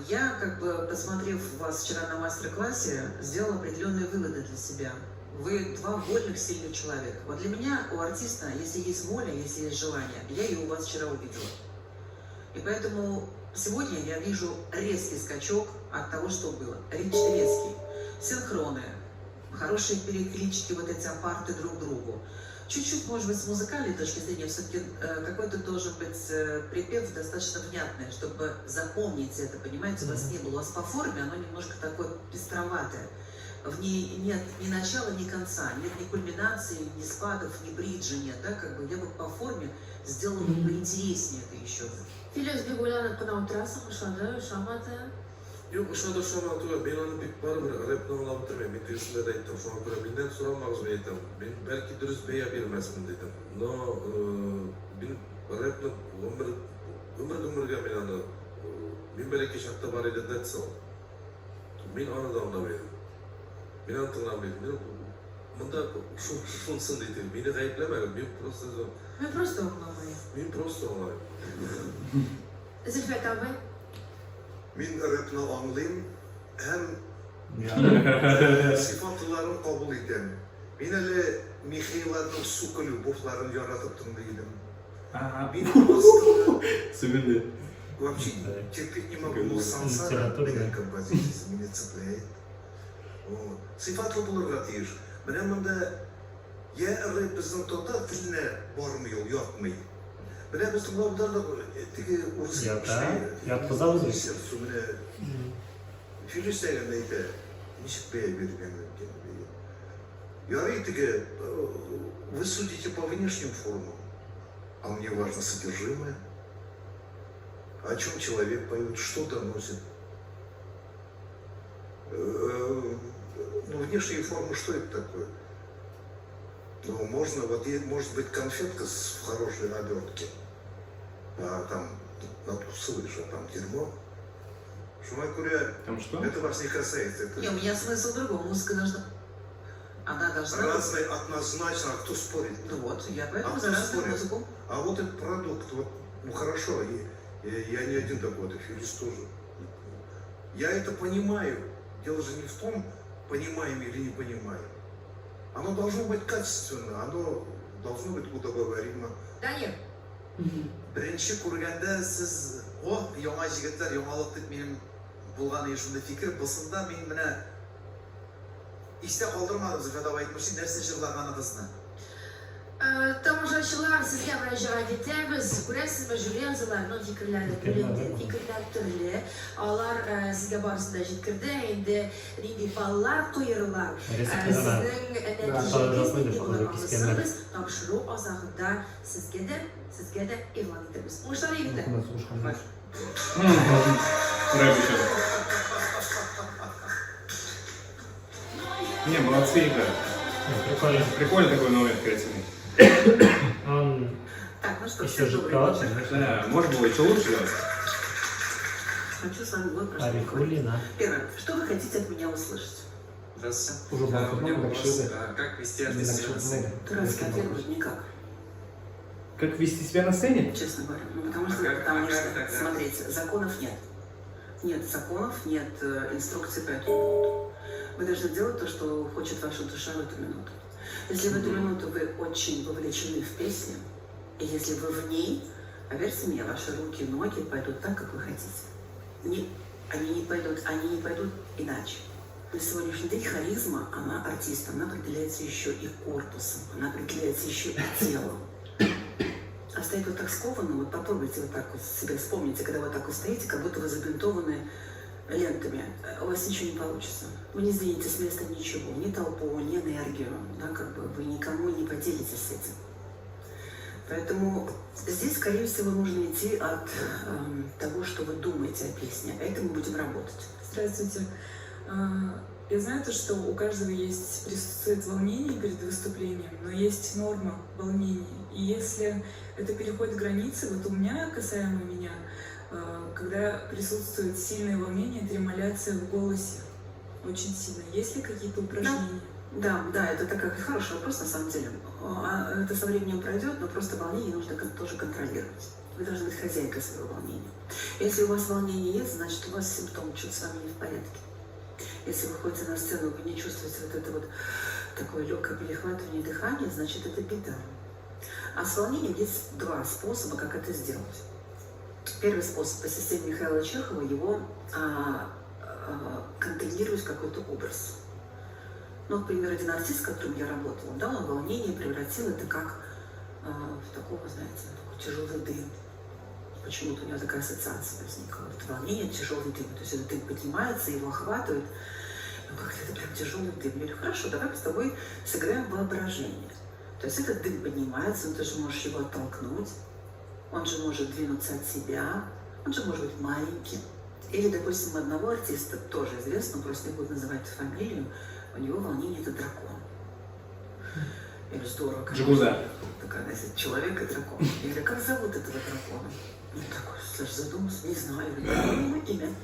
Я, как бы, посмотрев вас вчера на мастер-классе, сделала определенные выводы для себя. Вы два вольных, сильных человека. Вот для меня, у артиста, если есть воля, если есть желание, я ее у вас вчера увидела. И поэтому сегодня я вижу резкий скачок от того, что было. Резкий. Синхроны. Хорошие переклички, вот эти апарты друг другу. Чуть-чуть, может быть, с музыкальной точки зрения, все-таки какой-то должен быть припев достаточно внятный, чтобы запомнить это, понимаете, у вас не было. У вас по форме оно немножко такое пестроватое. В ней нет ни начала, ни конца, нет ни кульминации, ни спадов, ни бриджа нет, да, как бы я бы по форме сделала бы поинтереснее это еще. Филүс, бик уйланып кына утырасың, ошады, ошамады. Юк, ошады, ошамады түгел. Мин аны бит барыбер рэпны аңлап бетермим. Мин тегесендә дә әйттем. Шуңа күрә миннән сорамагыз, мин әйтәм. Мин бәлки дөрес бәя бирмәсмен дидем. Но мин рэпны гомер гомер гомергә мин аны мин бәләкәй чакта бар иде Децл. Мин аны да аңламый идем. Мин аны тыңламый идем. Мин монда шунсын диде. Мине гаепләмәгез, мин просто Мин просто аңламыйм. Мин просто аңламыйм. Зөлфәт абый. Мин рэпны аңлыйм һәм сыйфатлыларын кабул итәм. Мин әле Михейларның Сука любовьларын яратып тыңлый идем. Мин просто Сүгенде. вообще терпеть не могу, но Сансара Литературный. дигән композициясе мине цепляет. Вот. Сыйфатлы булырга тиеш. Менә монда я рэп безнең татар теленә бармый ул, ятмый. Менә без тыңлап утырдык, теге урыс Ята, яткызабыз бит. Сердцу менә Филүс дигән әйтә, ничек бәя бирергә мөмкин? Ярый теге, вы судите по внешним формам, а мне важно содержимое. О чем человек поет, что доносит. Ну, внешние формы, что это такое? Ну, можно, вот, может быть, конфетка в хорошей обертке, а там надкусываешь, а там дерьмо. Шуңа күрә, Там что? это вас не касается. Это Не, у меня смысл в другом. Музыка должна... Она должна быть... разные однозначно, а кто спорит? Ну вот, я А поэтому кто за разную спорит? музыку. А вот этот продукт, вот, ну хорошо, и я не один такой, это Филис тоже. Я это понимаю. Дело же не в том, понимаем или не понимаем. Оно должно быть качественно, оно должно быть удобоваримо. Данир. Беренче күргәндә сез, о, яңа егетләр, яңалык дип минем булган иде шундый фикер. Бусында мин менә истә калдырмадым, Зөлфәт абый әйтмешли, нәрсә җырлаганыгызны. Тамашачылар, сезгә мөрәҗәгать итәбез. Күрәсезме, жюри әгъзаларының фикерләре бүленде, фикерләр төрле. Алар сезгә барысын да җиткерде. Инде нинди баллар куерлар. Сезнең нәтиҗәгез нинди булыр, анысын без тапшыру азагында сезгә дә игълан итербез. Уңышлар, егетләр. Рэп еще. Не, молодцы, ребята. Прикольно. Прикольный такой номер, креативный. Он Так, ну что, еще всем добрый жидковатый, вечер. Да, можно было еще лучше делать. Хочу с вами вот про что поговорить. Арифуллина. Первое. Что вы хотите от меня услышать? Здравствуйте. Уже У меня был вопрос, как вести артиста на сцене? Дурацкий ответ будет никак, Как вести себя на сцене? честно говоря. Ну, потому А что, потому а что, как тогда? смотрите, законов нет. Нет законов, нет инструкций по этому поводу. Вы должны делать то, что хочет ваша душа в эту минуту. Если в эту минуту вы очень вовлечены в песню, и если вы в ней, поверьте мне, ваши руки и ноги пойдут так, как вы хотите. Не, они не пойдут иначе. На сегодняшний день харизма, она артиста, она определяется еще и корпусом, она определяется еще и телом. А стоять вот так скованно, вот попробуйте вот так вот себя вспомните, когда вы так вот стоите, как будто вы забинтованы лентами, у вас ничего не получится. Вы не сдвинете с места ничего, ни толпу, ни энергию, да, как бы вы никому не поделитесь с этим. Поэтому здесь, скорее всего, нужно идти от того, что вы думаете о песне. А это мы будем работать. Здравствуйте. Я знаю то, что у каждого есть, присутствует волнение перед выступлением, но есть норма волнения. И если это переходит границы, вот у меня, касаемо меня, когда присутствует сильное волнение, тремоляция в голосе очень сильно. Есть ли какие-то упражнения? Да, это такой хороший вопрос на самом деле. Это со временем пройдет, но просто волнение нужно тоже контролировать. Вы должны быть хозяйкой своего волнения. Если у вас волнение есть, значит, у вас симптом, что-то с вами не в порядке. Если вы выходите на сцену, вы не чувствуете вот это вот такое легкое перехватывание дыхания, значит, это беда. А с волнением есть два способа, как это сделать. Первый способ по системе Михаила Чехова, его контейнировать в какой-то образ. Ну, вот, например, один артист, с которым я работала, да, он волнение превратил это как в такого, знаете, такой тяжелый дым. Почему-то у него такая ассоциация возникла. Вот волнение, тяжелый дым. То есть этот дым поднимается, его охватывает. Ну, как-то это прям тяжелый дым. Я говорю, хорошо, давай мы с тобой сыграем воображение. То есть этот дым поднимается, но ты же можешь его оттолкнуть, он же может двинуться от себя, он же может быть маленьким. Или, допустим, одного артиста, тоже известно, просто не буду называть фамилию, у него волнение – это дракон. Я говорю, здорово, конечно. Джигурда. Такая, знаете, человек и дракон. Я говорю, как зовут этого дракона? Он такой, слушай, задумался, не знаю. Я говорю, ему имя.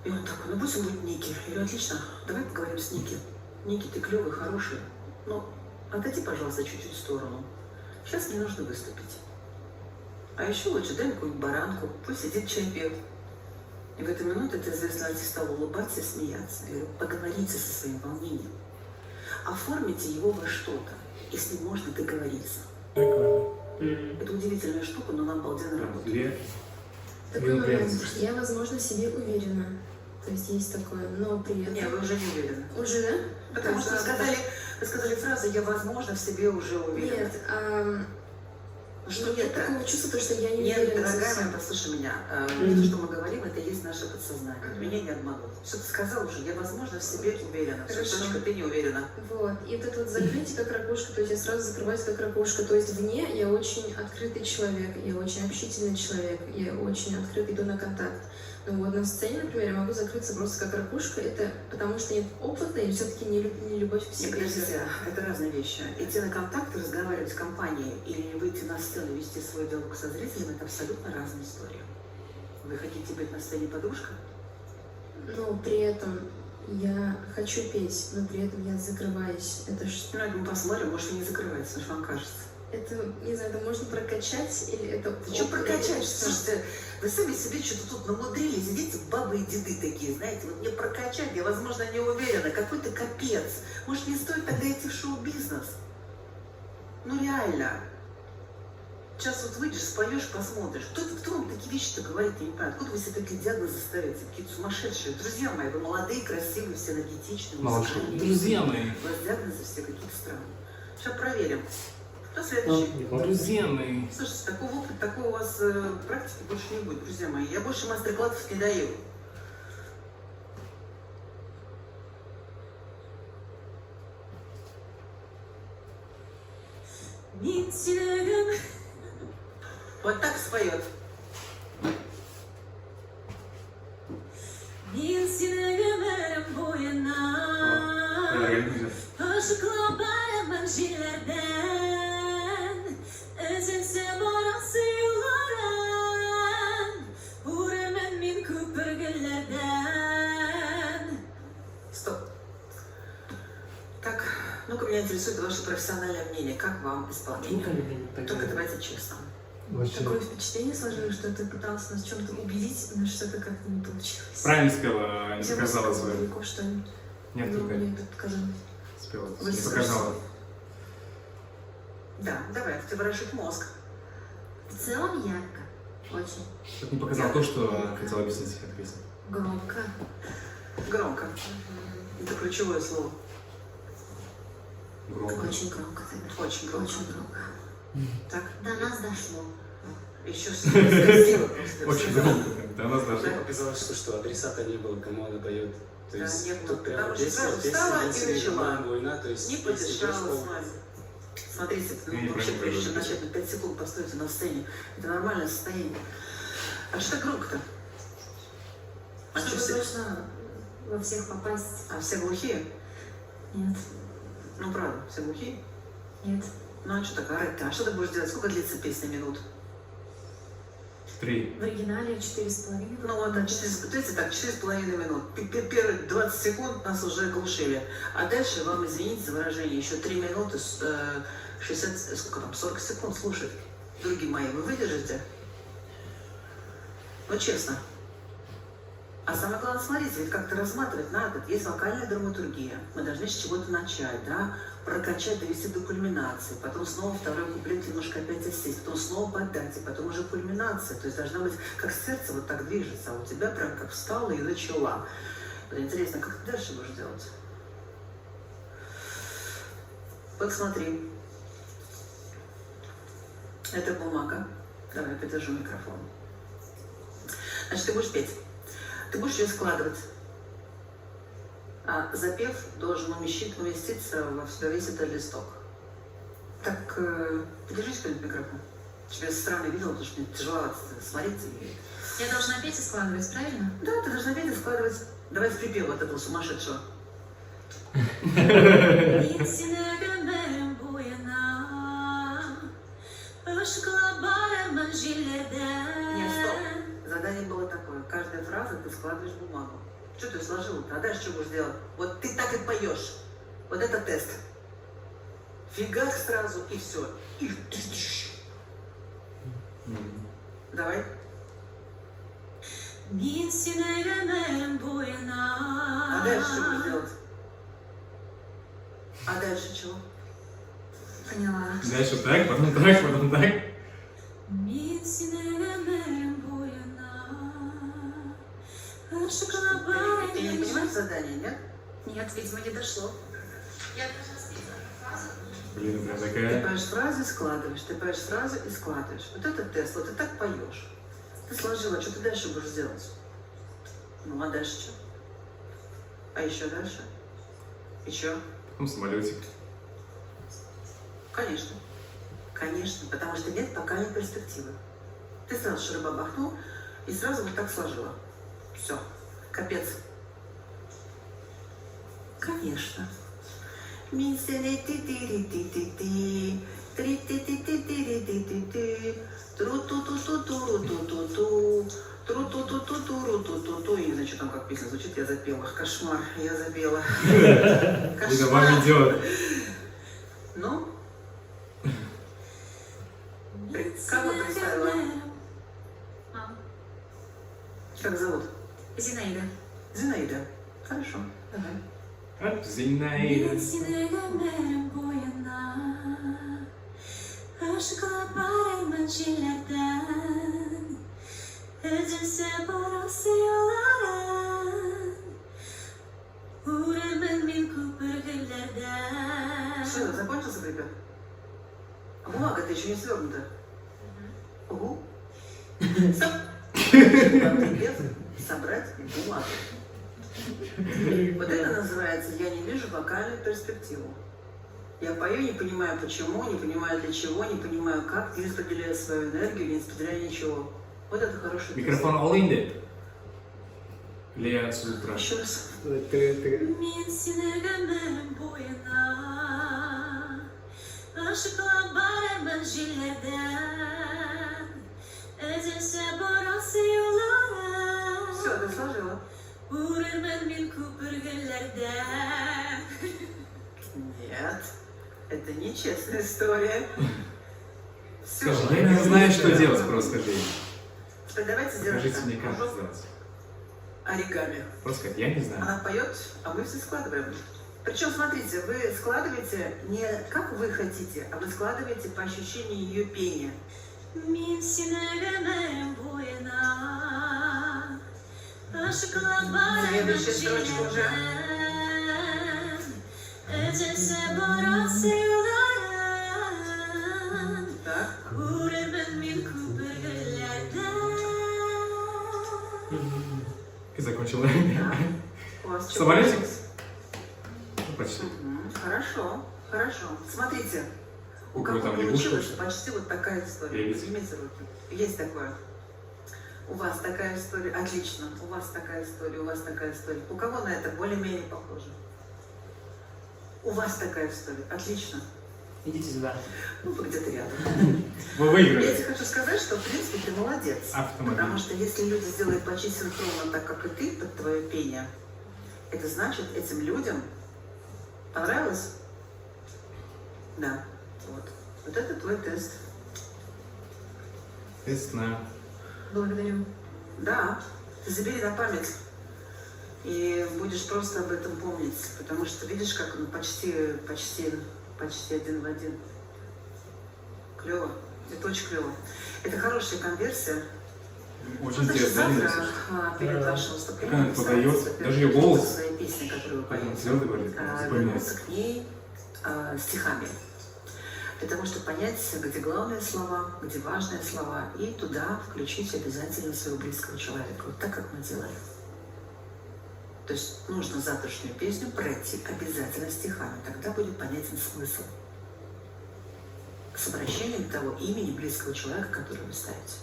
И он такой, ну пусть он будет Ники. Я говорю, отлично, давай поговорим с Ники. Ники, ты клевый, хороший, но отойди, пожалуйста, чуть-чуть в сторону. Сейчас мне нужно выступить. А еще лучше дай какую-нибудь баранку, пусть сидит чай пьет. И в эту минуту этот известный артист стал улыбаться и смеяться. Я говорю, поговорите со своим волнением. Оформите его во что-то, и с ним можно договориться. Прикольно. Это удивительная штука, но она обалденно работает. Две. Такой Минут момент. приятности. Я, возможно, в себе уверена. То есть есть такое, но при этом... Не, вы уже не уверены. Уже, да? Потому что вы сказали фразу «я, возможно, в себе уже уверена». Нет, Что нет нет-то? такого чувства, то, что я не Нет, уверена дорогая совсем. моя, послушай меня. То, что мы говорим, это и есть наше подсознание. Меня не обманут. Что ты сказал уже? Я, возможно, в себе уверена. Всё, Хорошо. точка, ты не уверена. Вот. И вот это вот закрытие как ракушка, то есть я сразу закрываюсь как ракушка. То есть вне я очень открытый человек, я очень общительный человек, я очень открыт, иду на контакт. Но вот на сцене, например, я могу закрыться просто как ракушка, это потому что нет опыта и все-таки не любовь к Не, себе. подождите, это разные вещи. Идти на контакт, разговаривать с компанией или выйти на сцену, вести свой диалог со зрителем – это абсолютно разные истории. Вы хотите быть на сцене подружка? Но при этом я хочу петь, но при этом я закрываюсь. Это ж... Ну, это мы посмотрим, может, вы не закрываетесь, может, вам кажется. Это, не знаю, это можно прокачать или это... Ты что прокачаешь? Слушайте, вы сами себе что-то тут намудрили, сидите, бабы и деды такие, знаете, вот мне прокачать, я, возможно, не уверена, какой-то капец. Может, не стоит тогда идти в шоу-бизнес? Ну, реально. Сейчас вот выйдешь, споешь, посмотришь. Кто вам такие вещи-то говорит, я не понимаю. Откуда вы себе такие диагнозы ставите, какие-то сумасшедшие? Друзья мои, вы молодые, красивые, все энергетичные. Молодцы. Друзья мои. У вас диагнозы все какие-то странные. Сейчас проверим. Кто следующий? Друзья мои. Слушайте, такого опыта, такого у вас практики больше не будет, друзья мои. Я больше мастер-классов не даю. Вот так споет. Мин сине гомерем буена Ашыклап барамын җилләрдән Өзелсә барасы юлларың Күрәмен мин күпер гөлләрдән. Стоп. Так, ну-ка, меня интересует ваше профессиональное мнение. Как вам исполнение? Только давайте честно. Вообще. Такое впечатление сложилось, что ты пытался нас в чем-то убедить, но что-то как-то не получилось. Правильно спела, не Я показала высказала свою. далеко что-нибудь. Нет, Ну, только мне так показалось. спела. Не Высказала. показала. Да, давай, ты ворошит мозг. В целом ярко. Очень. Тут не показала то, что она хотела объяснить эта песня. Громко. Громко. Это ключевое слово. Громко. Очень громко тогда. Очень громко. Очень громко. Так. До нас дошло. Еще красиво просто. Очень громко. До нас дошло. Мне показалось, что адресата не было, кому она поет. То Да, есть не было. тут прямо Потому что песня, сразу песня, встала и песня, начала. война, то есть Не песня подышала идешь с по- вами. Смотрите, Я ну, не вообще, понимаю, прежде чем как начать, на 5 секунд постойте на сцене. Это нормальное состояние. А что так громко-то? А Чтобы что все, точно во всех попасть. а все глухие? Нет. Ну, правда, все глухие? Нет. Ну, а что так орать-то? А что ты будешь делать? Сколько длится песня минут? 3. В оригинале 4,5. Ну, вот, а 4, то есть так, 4,5 минут. Первые 20 секунд нас уже глушили. А дальше вам, извините за выражение, еще 3 минуты, 60, сколько там, 40 секунд слушать. Другие мои, вы выдержите? Ну, честно. А самое главное, смотрите, ведь как-то разматывать надо. Есть вокальная драматургия. Мы должны с чего-то начать, да? Прокачать, довести до кульминации. Потом снова второй куплет немножко опять осесть. Потом снова подать, и потом уже кульминация. То есть должна быть, как сердце вот так движется, а у тебя прям как встала и начала. Вот интересно, как ты дальше будешь делать? Вот смотри. Это бумага. Давай, я подержу микрофон. Значит, ты будешь петь. Ты будешь ее складывать. А запев должен уместиться во весь этот листок. Так, подержись кто-нибудь микрофон. Тебя со стороны видела, потому что мне тяжело смотреть. Я должна петь и складывать, правильно? Да, ты должна петь и складывать. Давай с припева от этого сумасшедшего. Мин сине гомерем буена Ышкылап барырмын җилләрдән. Нет, стоп. Задание было такое. Каждая фраза ты складываешь бумагу. Что ты сложила-то? А дальше что будешь делать? Вот ты так и поешь. Вот это тест. Фигак сразу и все. И Давай. Мин сине гомерем буена. А дальше что будешь делать? А дальше чего? Поняла. Дальше так, потом так, потом так. Мин сине гомерем буена Ышкылап Ты не барырмын. понимаешь задание, нет? Нет, видимо, не дошло. Я должна спеть одну фразу. Блин, прям Ты такая. поешь фразы, складываешь, ты поешь фразы и складываешь. Вот это тест, вот ты так поешь. Ты сложила, что ты дальше будешь делать? Ну, а дальше что? А еще дальше? Еще? Потом самолетик. Конечно. Конечно, потому что нет пока не перспективы. Ты сразу шарабахнул и сразу вот так сложила. Все. Капец. Конечно. Мин сине ти ти ри ти ти ти три ти ти ти ти ри ти ти ти тру ту ту ту ту ру ту ту ту тру ту ту ту ту ру ту ту ту. Я не знаю, что там как песня звучит, я запела. Кошмар, я запела. Лида, вам идет. Ну? Кого представила? Мама. Как зовут? Зинаида. Зинаида. Хорошо, давай. Оп, Зинаида. Мин сине гомерем буена Ышкылап барырмын җилләрдән Өзелсә барасы юлларың Үрермен мин күпер гөлләрдән. Все, закончился припев? А бумага-то еще не свернута. Угу. Стоп. Припев собрать бумагу. Вот это называется «Я не вижу вокальную перспективу». Я пою, не понимаю почему, не понимаю для чего, не понимаю как, не распределяю свою энергию, не распределяю ничего. Вот это хороший тест. Микрофон ал инде. Лия сузып тора. Еще раз. Мин сине гомерем буена Ышыклап барырмын җилләрдән Өзелсә барасы юлларың Все, ты сложила. Үрермен мин күпер гөлләрдән. Нет, это нечестная история. Все. Скажи, я не знаю, что делать, просто скажи. Теперь давайте сделаем Покажите так. мне, как Кружок сделать. оригами. Просто сказать, я не знаю. Она поет, а мы все складываем. Причем, смотрите, вы складываете не как вы хотите, а вы складываете по ощущению ее пения. Мин сине гомерем буена Ышыклап барырмын Следующая строчка уже. җилләрдән Өзелсә барасы юлларың Так. Үрермен мин күпер гөлләрдән. И закончила. У вас что Самолетик? получилось? Ну, почти. Мгм, Хорошо, хорошо. Смотрите, у У кого кого там лягушка получилось еще? почти вот такая история. Лебедь. Поднимите руки. Есть такое. У вас такая история. Отлично. У вас такая история, у вас такая история. У кого на это более-менее похоже? У вас такая история. Отлично. Идите сюда. Ну, вы где-то рядом. Вы Я выиграли. тебе хочу сказать, что, в принципе, ты молодец. Автомобиль. Потому что если люди сделают почти синхронно так, как и ты, под твое пение, это значит, этим людям понравилось? Да. Вот. Вот это твой тест. Тест на... Благодарю. Да. Ты забери на память. И будешь просто об этом помнить. Потому что видишь, как он почти, почти, почти один в один. Клево. Это очень клево. Это хорошая конверсия. Очень Ну, значит, интересно, да, Лида, завтра слушай? перед Да. вашим Как выступлением она постарайтесь, подает, во-первых, даже ее голос, своей песни, которую вы как она поете, твердо говорит, вернуться запоминается. к ней, стихами. Для того, чтобы понять, где главные слова, где важные слова, и туда включить обязательно своего близкого человека. Вот так, как мы делали. То есть нужно завтрашнюю песню пройти обязательно стихами. Тогда будет понятен смысл. С обращением того имени близкого человека, который вы ставите.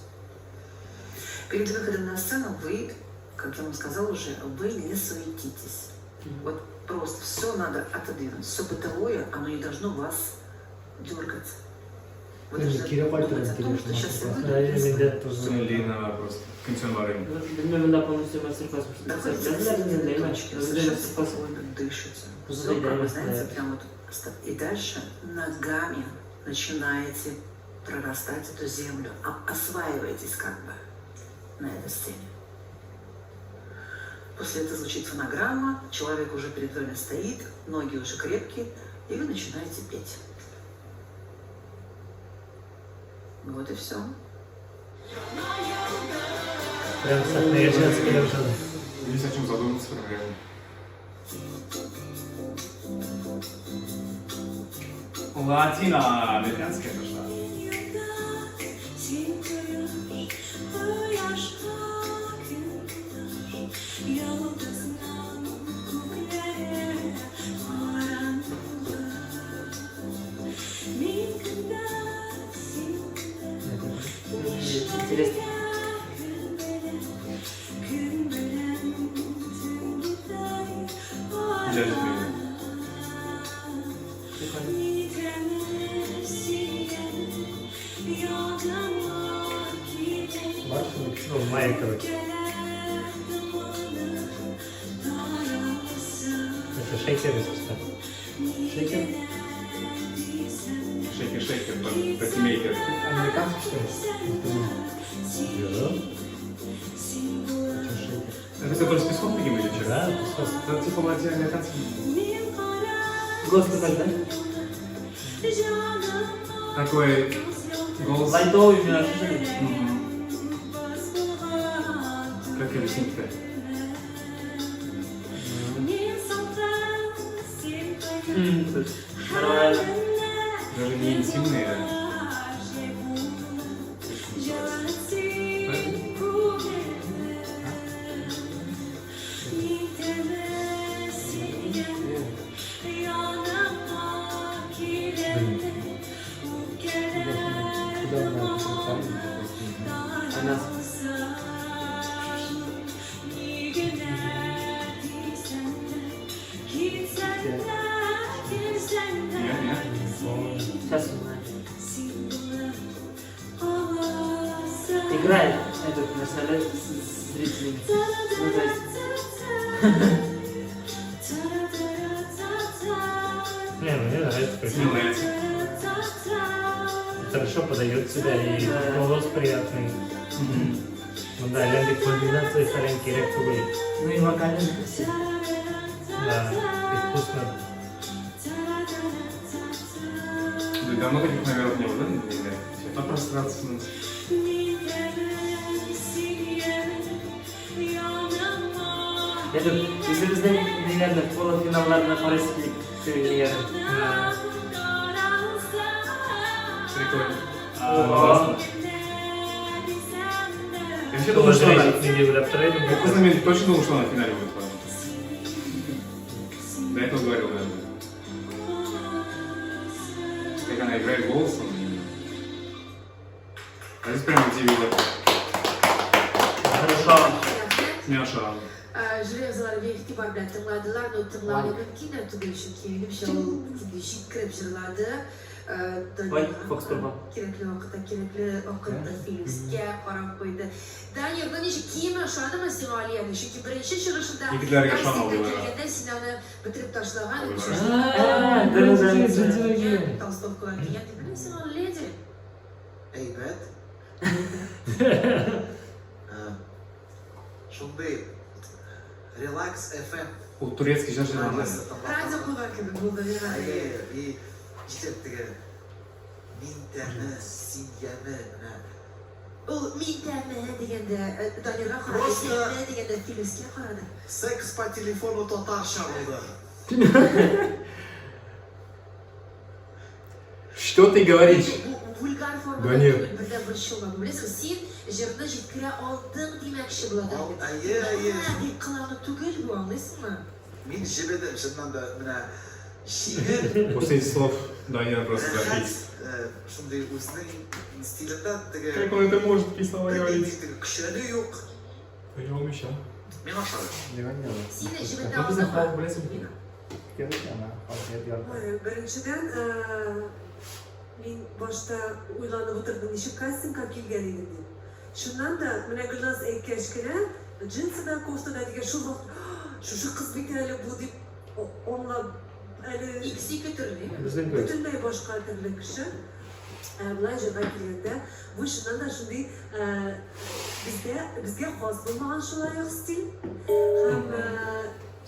Перед выходом на сцену вы, как я вам сказала уже, вы не суетитесь. Вот просто все надо отодвинуть. Все бытовое, оно не должно вас дергать. Вы Мин должны кире думать кайтырым о том, что килешне сейчас я мастер-класс. выйду Да, и мин дә спою. тоже. Лина просто. Кем барыйм. Белмим, монда полностью мастер-класс Доходите до күрсәтәләр середины инде, әйме? точки, Бездә совершенно мастер-класс спокойно дышите. Просто Все, как идеально вы знаете, стоят. прям вот и дальше ногами начинаете прорастать эту землю, осваиваетесь как бы на этой сцене. После этого звучит фонограмма, человек уже перед вами стоит, ноги уже крепкие, и вы начинаете петь. Вот и все. Прям сәхнәгә чыгасы килә башлады. Есть о чем задуматься, прям реально. Латиноамериканская пошла. Интересно. Иҗат итмәгән. Прикольно. Бар шундый. Ну, Майя, короче. Это шейкер, если что. Шейкер? Шейкер-шейкер, патимейкер. Американский, что ли? Да. Че шейкер? Это все тоже с песком таким или что? Да, песок. Это типа латиноамериканский. Голос какой, да? Такой голос. Лайтовый именно ощущение. Мгм. Как объяснить-то? Слушай, нормально. Даже не интимные, а... Как это называется? А? Блин. Куда она специально? Просто не знаю. Она Нет, нет. Сейчас узнаем. Играет этот на столе с зрителями. Ну, то есть, Не, ну, мне нравится, Мне прикольно. нравится. Хорошо подает себя и Да. голос приятный. Монда әллә комбинация фәлән кирәк түгел. Ну и вокально же красиво. Да, искусно. Да, давно таких номеров не было, да? Нигде? По прострации. Этот, үзебезнең ниләрне полуфиналларны карыйсы килеп сөйләгән. Да. Прикольно. О. Классно. Я вообще думал, что она... Нинди уйлап тора идем. Я в какой-то момент точно думал, что она в финале будет. Ладно. До этого говорил даже. Как она играет голосом. А здесь прям удивила. Хорошо. Мяша. Жюри әгъзалары бик игътибар белән тыңладылар, но тыңлауны мөмкин дә түгел, чөнки минемчә ул инде җиткереп җырлады. Ой, Фокс Турбо. Кирәкле вакытта кирәкле вакытта Филүскә карап куйды. Данир, ну ничек киеме ошадымы сиңа Алиянең? Чөнки беренче чыгышында Егетләргә ошамады кастингка алар. килгәндә син аны бетереп ташлаган Ой, А, да, да, да. Толстовкалар кигән дип белмим сиңа леди. Әйбәт. Шундый релакс FM. Ул турецкий җыр җырлаган. Радиосы тыңлап. Радио куйган кебек булды миңа. Әйе, и җитеп теге мин тәме, син яме, менә. Ул мин тәме дигәндә Данирга карады, Просто- тәме дигәндә Филүскә карады. Секс по телефону татарча булды. Что ты говоришь? Бу вульгар формада Да нет. түгел, бер дә борчылма. Беләсең, син җырны җиткерә алдың димәкче була Ал, бит. әйе, әйе. Мә дип кылану түгел бу, аңлыйсыңмы? Мин җебедем, чыннан да, менә җиңел, После этих слов Даня просто рәхәт, зафикс. Шундый үзенең стилендә теге Как он это может такие слова говорить? теге көчәнү юк. Я умещал. Миңа ошады. Син җебетә Ну, безнең алдыңмы? халык беләсең. Ой, беренчедән, мин башта уйланып утырдым, ничек кастингка килгән идем дип. Чыннан да, менә Гөлназ әйткәч кенә, джинсы да, кофта да дигән шул вакыт, шушы кыз бит әле бу дип аңлап, әле Икесе ике төрле. Безнең кебек. бөтенләй башка төрле кеше. Ә болай җырга килгәндә, бу чыннан да шундый бездә безгә хас булмаган шулай ук стиль. Һәм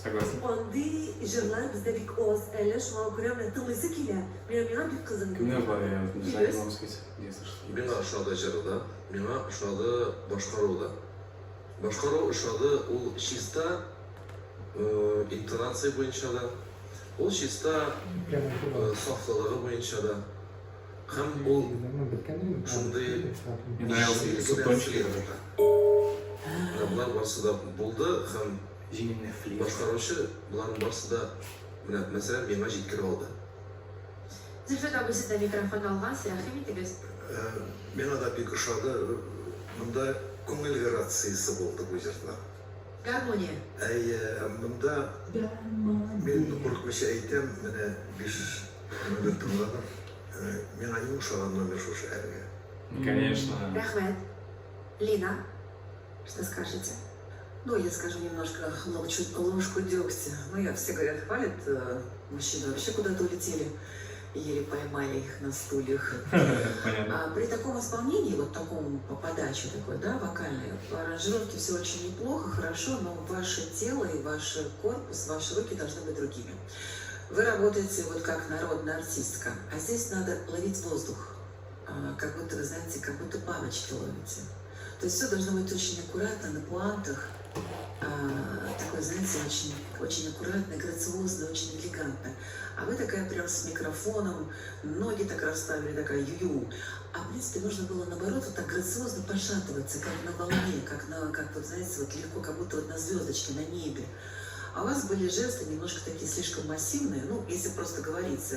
Согласен. андый җырлар бездә бик аз әле, шуңа күрә менә тыңлыйсы килә. Миңа бик кызык. Кемнәр бар, я не знаю, не могу сказать, где слышал. Миңа ошады җыры да, миңа ошады башкару да. Башкару ошады, ул чиста интонация буенча да, ул чиста сафлылыгы буенча да. Һәм ул шундый Мне нравился җиңел генә субтончик. флиртта. Менә болар барысы да булды һәм Җиңел флирт. башкаручы боларның барысы да менә мәсәлән миңа җиткерә алды. Зөлфәт абыйсы да микрофон алган, рәхим итегез. Миңа да бик ошады. Монда күңел грациясе булды бу җырда. Гармония. Әйе, монда мин курыкмыйча әйтәм, менә биш номер тыңладым. Миңа иң ошаган номер шушы әлегә. Конечно. Рәхмәт. Лина, что скажете? Ну, я скажу немножко ложку дегтя. Ну, я все говорят, хвалят, мужчины вообще куда-то улетели, еле поймали их на стульях. Понятно. А при таком исполнении, вот таком по подаче такой, да, вокальной, по аранжировке все очень неплохо, хорошо, но ваше тело и ваш корпус, ваши руки должны быть другими. Вы работаете вот как народная артистка, а здесь надо ловить воздух, как будто, вы знаете, как будто бабочки ловите. То есть все должно быть очень аккуратно, на пуантах, такой, знаете, очень, очень аккуратно, грациозно, очень элегантно. А вы такая прям с микрофоном, ноги так расставили, такая ю-ю. А в принципе нужно было наоборот вот так грациозно пошатываться, как на волне, как вот, знаете, вот легко, как будто вот на звездочке, на небе. А у вас были жесты немножко такие слишком массивные, ну, если просто говорить,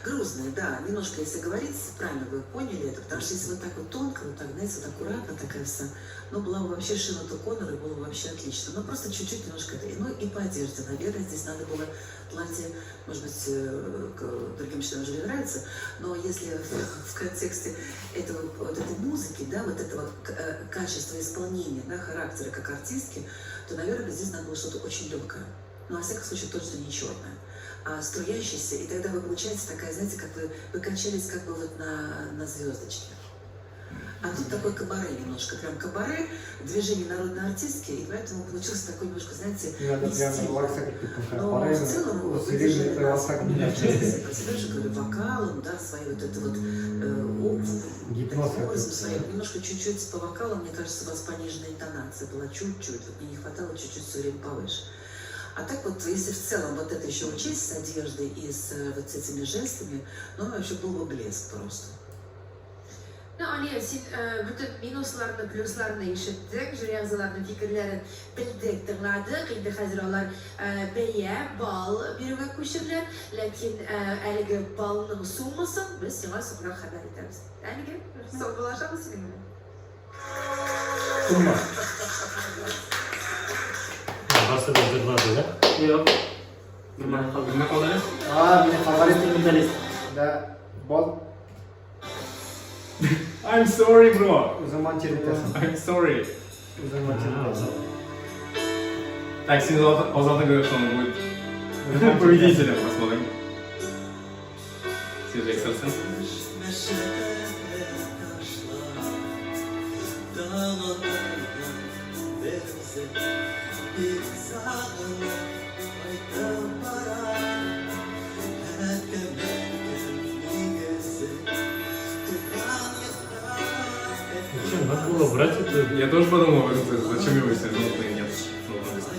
грузные, да, немножко, если говорить, правильно вы поняли это, потому что если вот так вот тонко, вот так, знаете, вот аккуратно такая вся, ну, была бы вообще Шинна О'Коннор, и было бы вообще отлично. Но просто чуть-чуть немножко, это, ну, и по одежде, наверное, здесь надо было платье, может быть, к другим членам жюри нравится, но если в контексте этого, вот этой музыки, да, вот этого качества исполнения, да, характера как артистки, то, наверное, здесь надо было что-то очень легкое. Ну, во всяком случае, точно не черное, а струящееся, и тогда вы получаете такая, знаете, как вы качались как бы вот на звездочке. А тут такой кабаре немножко, прям кабаре, движение народной артистки, и поэтому получился такой немножко, знаете, Надо не прям стильно. лакса как Но в целом вы выдержали нас, Гипноз. в частности, про себя же говорю, вокалом, да, своей вот это вот Гипноз таким образом какой-то. своим, немножко чуть-чуть по вокалу, мне кажется, у вас пониженная интонация была, чуть-чуть, вот мне не хватало чуть-чуть все время повыше. А так вот, если в целом вот это еще учесть с одеждой и с вот с этими жестами, ну, вообще был бы блеск просто. Ну, Алия, син бөтен минусларны, плюсларны ишеттең, жюри әгъзаларының фикерләрен белдек, тыңладык. Инде хәзер алар бәя, балл бирүгә күчерләр. Ләкин әлеге баллның суммасын без сиңа соңрак хәбәр итәбез. Әлегә саубуллашабыз синең белән. Сумма. Барысы да җырлады, да? Юк. Нормально калды. Менә калды әле? А, мине фаворит. Инструменталист. Да. Бал. I'm sorry, bro. Үзең монтировать итәсең. I'm sorry. Үзең монтировать итәсең. Так, Син Озатны говорит, что он будет победителем. Посмотрим. Свежий экстрасенс. Зачем? Надо было брать это. Я тоже подумал, зачем его если нотные нет. Нотного листа.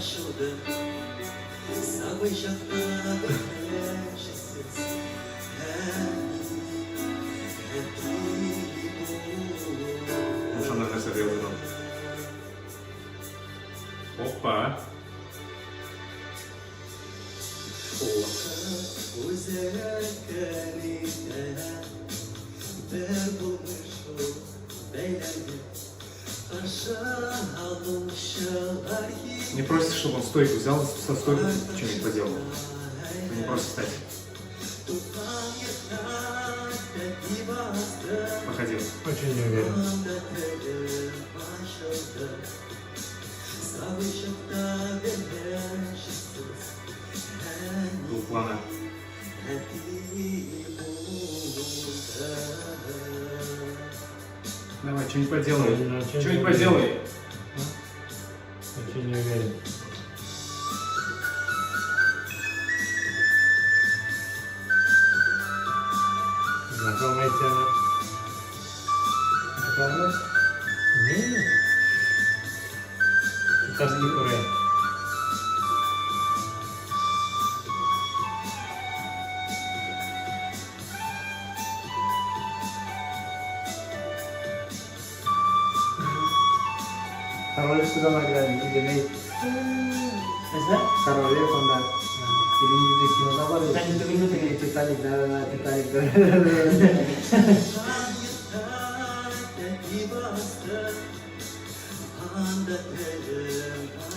Не просит, чтобы он стойку взял, со стойку что-нибудь поделал. Не просто встать. Походил. Очень не уверен. Был плана. Давай, что-нибудь поделай. Что-нибудь поделай. Очень не уверен. Знакомая тема. Это правда? Нет. Татарский курай. Королев сюда на грани, или не? Нәрсә? Королев анда. Или инде кинода бар бит. Титаник түгелме теге? Титаник, да, Титаник, да.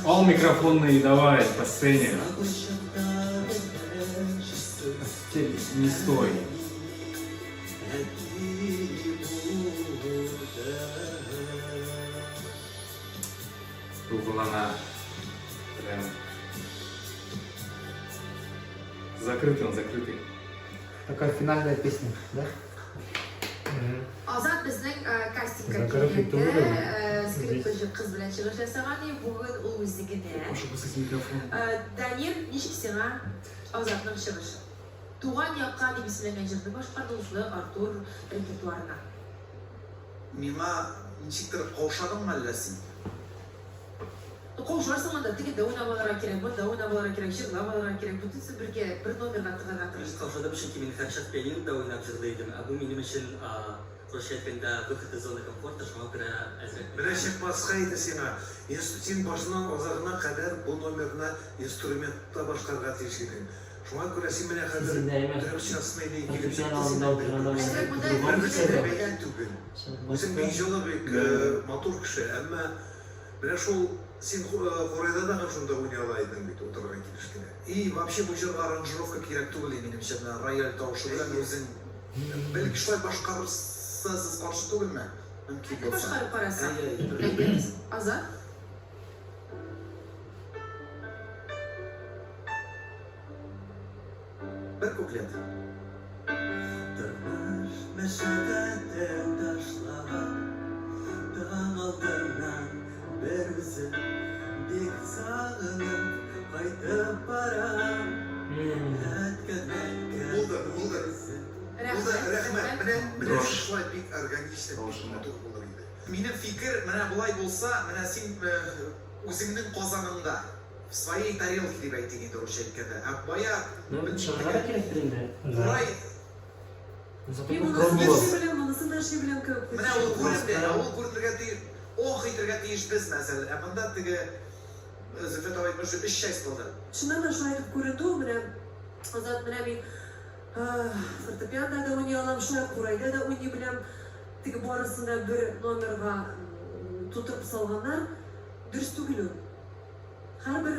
Ал микрофонный давай по сцене. Теперь не стой. Дулкынлана. Прям. Закрытый он, закрытый. Такая финальная песня, да? Азат безнең кастингка Закрытый килгәндә түгел ул. Скрипкачы кыз белән чыгыш ясаган иде. Бүген ул үзе генә. Пошел бы с этим микрофоном. Данир, ничек сиңа Азатның чыгышы? Туган якка дип исемләнгән җырны башкарды ул шулай ук Артур репертуарына. Миңа ничектер каушадыңмы әллә син? Каушарсың анда, тегендә уйнап алырга кирәк, монда уйнап алырга кирәк, җырлап алырга кирәк. Бөтенесе бергә бер номерга тыгарга Мин тырыштык. каушадым, чөнки мин һәрчак пианинода уйнап җырлый идем, ә бу минем өчен, русча әйткәндә, выход из зоны комфорта, шуңа күрә әзрәк. Менә чыкмаска иде сиңа. Син башыннан азагына кадәр бу номерны инструментта башкарырга тиеш идең. Шуңа күрә син менә хәзер Син дә әйме? трехчастный килеп Фортепиано чыкты алдында син. утырганда Әзрәк монда другом Бер кешедә. дә бәйлән түгел. Үзең бик җылы, бик матур кеше, әмма менә шул син курайда да шунда уйный ала идең бит утырган килеш кенә. И вообще бу җырга аранжировка кирәк түгел минемчә, менә рояль тавышы белән үзең бәлки шулай башкарсасыз каршы түгелме? Мөмкин Әйдә булса. башкарып карасаң. Әйе, әйе. Әйдә, Азат. Бер куплет. Тормыш мәшәкатен ташлап, таң алдыннан бер үзем бик сагынып кайтып барам. Әткән-әткән Булды, булды. Булды, рәхмәт. Менә Дрожь. шулай бик органично, бик Тавышында. матур булыр иде. Минем фикер менә болай булса, менә син үзеңнең казаныңда, в своей тарелке дип әйтик инде русча әйткәндә. Ә бая Ну, чыгарга да кирәктер инде. Да. курай Зато Мин күп монысын пробовал. эшли беләм, монысын да эшли беләм кебек. Менә ул күренде, ә ул күренергә тиеш, ох итәргә тиеш без мәсәлән. Ә монда теге Зөлфәт абый әйтмешли, өч часть булды. Чыннан да шулай итеп күренде ул, менә Азат, менә мин фортепианода да уйный алам, шулай ук курайда да уйный беләм. Теге барысын да бер номерга тутырып салганнар. Дөрес түгел ул. Һәрбер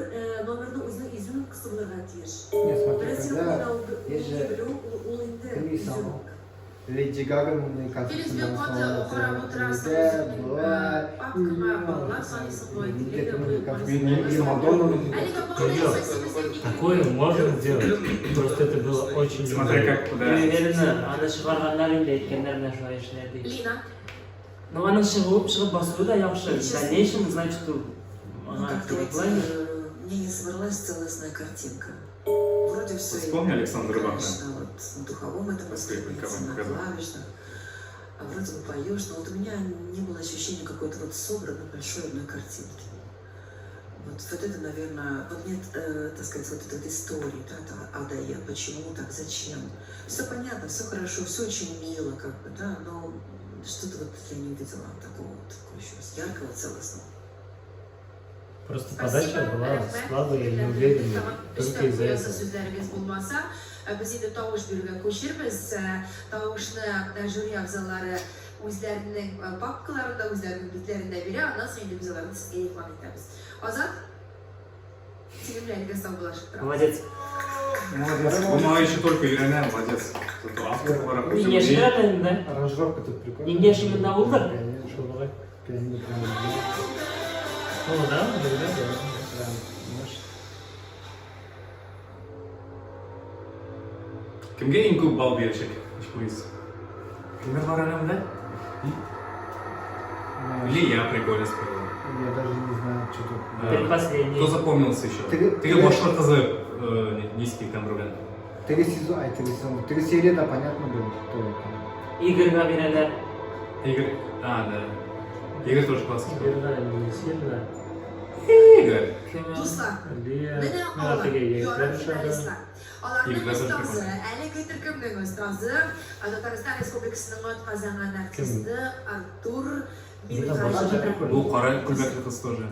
номерның үзенең изюминкасы булырга тиеш. Не, смотри, Менә син когда уйнау есть же белү, ул инде Кем исә ул? изюминка. Леди Гаганың Филиз концертында бик каты карап утырасың, Нидә, үзеңнең болай, папкаңа балалар саныйсың болай, теге дә бу Или Мадоннаның Әлегә балалар Юк. ясайсың, безнең Такое можно делать. Просто это было очень Смотря неуверенно. как, да. Уверенно, аны чыгарганнар инде әйткәннәр менә шулай эшләр дип. Лина. Ну, аның чыгып, чыгып басуы да яхшы. В дальнейшем, значит, ул Ну, аңа как-то вот кирәк була. мне не собралась целостная картинка. Вроде все, Вспомни Александра Рыбака. конечно, вот на духовом этом Скрипника инструменте, вам на показал. клавишных, а вроде бы поешь, но вот у меня не было ощущения какой-то вот собранной большой одной картинки. Вот это, наверное, вот нет, так сказать, вот этой вот истории, да, это А до Я, почему так, зачем. Все понятно, все хорошо, все очень мило, как бы, да, но что-то вот я не увидела такого вот, такого еще раз, яркого, целостного. Просто Спасибо, подача была рәхмәт. слабая и неуверенная. Только из-за этого. Сүзләрегез булмаса, Без инде тавыш бирүгә күчербез. Тавышны жюри әгъзалары үзләренең папкаларында, үзләренең битләрендә бирә, аннан соң инде без аларны сезгә игълан итәбез. Азат, синең белән әлегә саубуллашып торабыз. Молодец. Молодец. Он малай еще только өйрәнә, молодец. Зато автор буларак Мин яшьләр әле инде. Аранжировка тут прикольная. Нинди яшеңдә булдыр? Пианино. Шул бугай. Пианино прям. Ну да, да. Прям, знаешь. Кемгә иң күп балл бирәчәк? Ничек уйлыйсыз? Кемнәр бар әле монда? Лия прикольно спела. Я даже не знаю, что тут. Предпоследний. Кто запомнился еще? Теге- Теге башлы кызы низкий тембр белән. Теге сезон, ай, теге сезон, теге серияда понятно было, кто это. Игорьга бирәләр. Игорь. А, да. Игорь тоже классный. Игорьга не сильно. Игорь. Дуслар, Лия. менә Миңа алар, теге егетләр ярым ошады. финалистлар. Аларның Егетләр тоже остазы, прикольно. әлеге төркемнең остазы, Татарстан Республикасының атказанган артисты Артур Менә башы Минһаҗев. прикольно. Бу кара күлмәкле кыз тоже.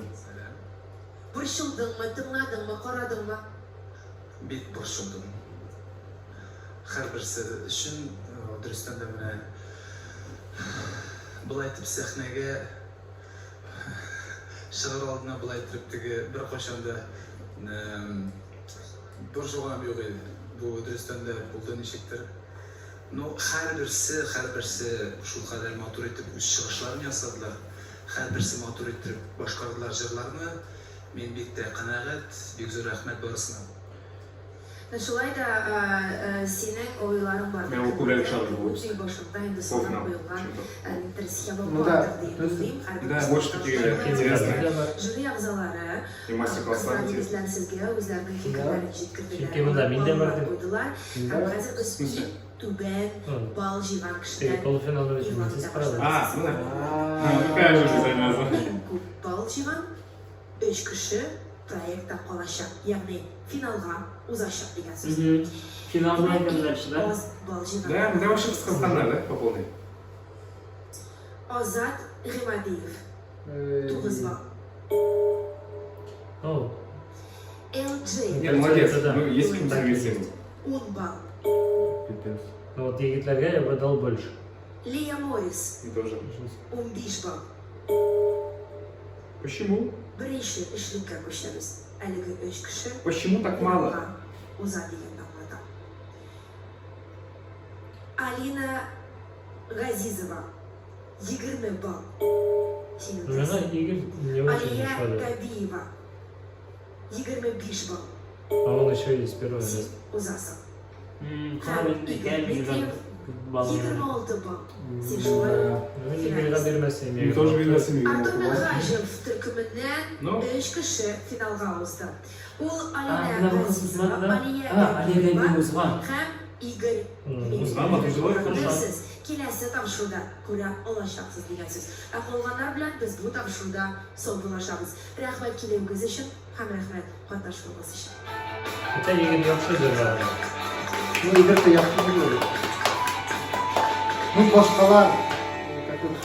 Борчылдыңмы, тыңладыңмы, карадыңмы? Бик борчылдым. Һәрберсе өчен, дөрестән дә менә болай итеп сәхнәгә чыгар алдына болай итеп теге беркайчан да борчылганым юк иде. Бу дөрестән дә булды ничектер. Ну, һәрберсе, һәрберсе шулкадәр матур итеп үз чыгышларын ясадылар. Һәрберсе матур итеп башкардылар җырларны. Мин бик тә канәгать, бик зур рәхмәт барысына. Шулай да синең уйларың бар. Миңа ул күбрәк ошады бу. Үз башыңда инде сиңа Полуфинал. куелган ниндидер схема Ну да, бардыр дип то есть- уйлыйм. Һәрбер Да, больше такие интересные. Жюри әгъзалары И мастер-класслар кызлар, интересные. егетләр сезгә үзләренең фикерләрен җиткерделәр. Чөнки монда мин дә бар Баллар дип. куйдылар. Да. Һәм хәзер без В смысле? иң түбән Ну, балл җыйган Теге кешедән полуфиналда бит игълан сез итә карадыгыз. А, ну да. А, Какая же зараза. Иң күп балл җыйган өч кеше проектта калачак, ягъни финалга узачак дигән сүз. Мгм. Финал белән дальше, да? Аз балл җыйган. Да, да вообще кыскартганнар, да, по полной. Азат Гыймадиев, 9 балл. Ну, LJ, Нет, молодец. Это да. Ну, есть кем Так и зависеть. есть. 10 балл. Пипец. Ну вот егетләргә я бы дал больше. Лия Морис, Ну, тоже. 15 балл. Почему? Беренче өчлеккә күчәбез. Әлеге өч кеше Почему так мало? финалга уза дигәнне аңлата. Алина Газизова, 20 балл. Син Миңа үтәсең. Игорь не очень Алия ошады. Габиева, 25 балл. А он еще и с первого Син места. узасың. Кара Һәм икән, Игорь Дмитриев, балл. 26 балл. Син шулай Да. Ну, мин Игорьга бирмәсем. Мин тоже бирмәсем. Артур Минһаҗев төркеменнән Ну? өч кеше финалга узды. Ул А, Алинә менә бу кыз Газизова, узмады, да? Алия А, Алия Габиева Габиева узган. һәм Игорь Дмитриев. Узган, матур җырлар, Моны хорошо. сез киләсе тапшыруда күрә алачаксыз дигән сүз. Ә калганнар белән без бу тапшыруда саубуллашабыз. Рәхмәт килүегез өчен һәм рәхмәт катнашуыгыз өчен. Хотя Игорь яхшы җырлады. Ну, Игорь-то я хуй. Ну, башкалар.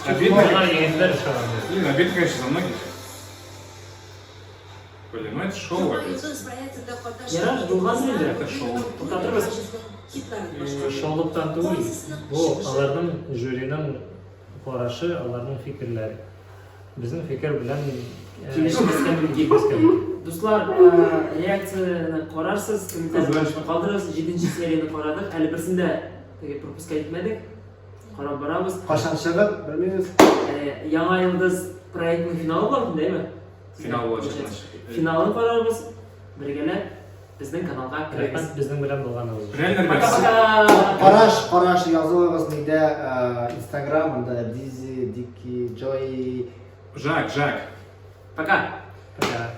Обидно. Миңа егетләр ошаган. Блин, обидно, конечно, за многих. Блин, ну это шоу Яңа опять. йолдыз проектында катнашкан Ярар, булган инде. Это шоу. Туктатырбыз. Хитларын башкарды. Шоулыктан түгел. Кайсысының Бу чыгышы аларның жюриның карашы, аларның фикерләре. Безнең фикер белән Килешмәскә мөмкин. килешмәскә мөмкин. Дуслар, реакцияне карарсыз, комментарийларны калдырыгыз. 7 серияне карадык. Әле берсен дә теге пропускать итмәдек. Карап барабыз. Кашан чыгыр, белмибез. Яңа йолдыз проектының финалы була инде, әйме? Финал булачак, значит. Финалын карарбыз. Бергәләп безнең каналга керегез. Рәхмәт безнең белән булганыгыз өчен. Реально, ребят, Пока-пока! Караш, караш язылыгыз нидә, Инстаграм, анда Дизи, Дики, Джой. Жак, Жак. Пока! Пока.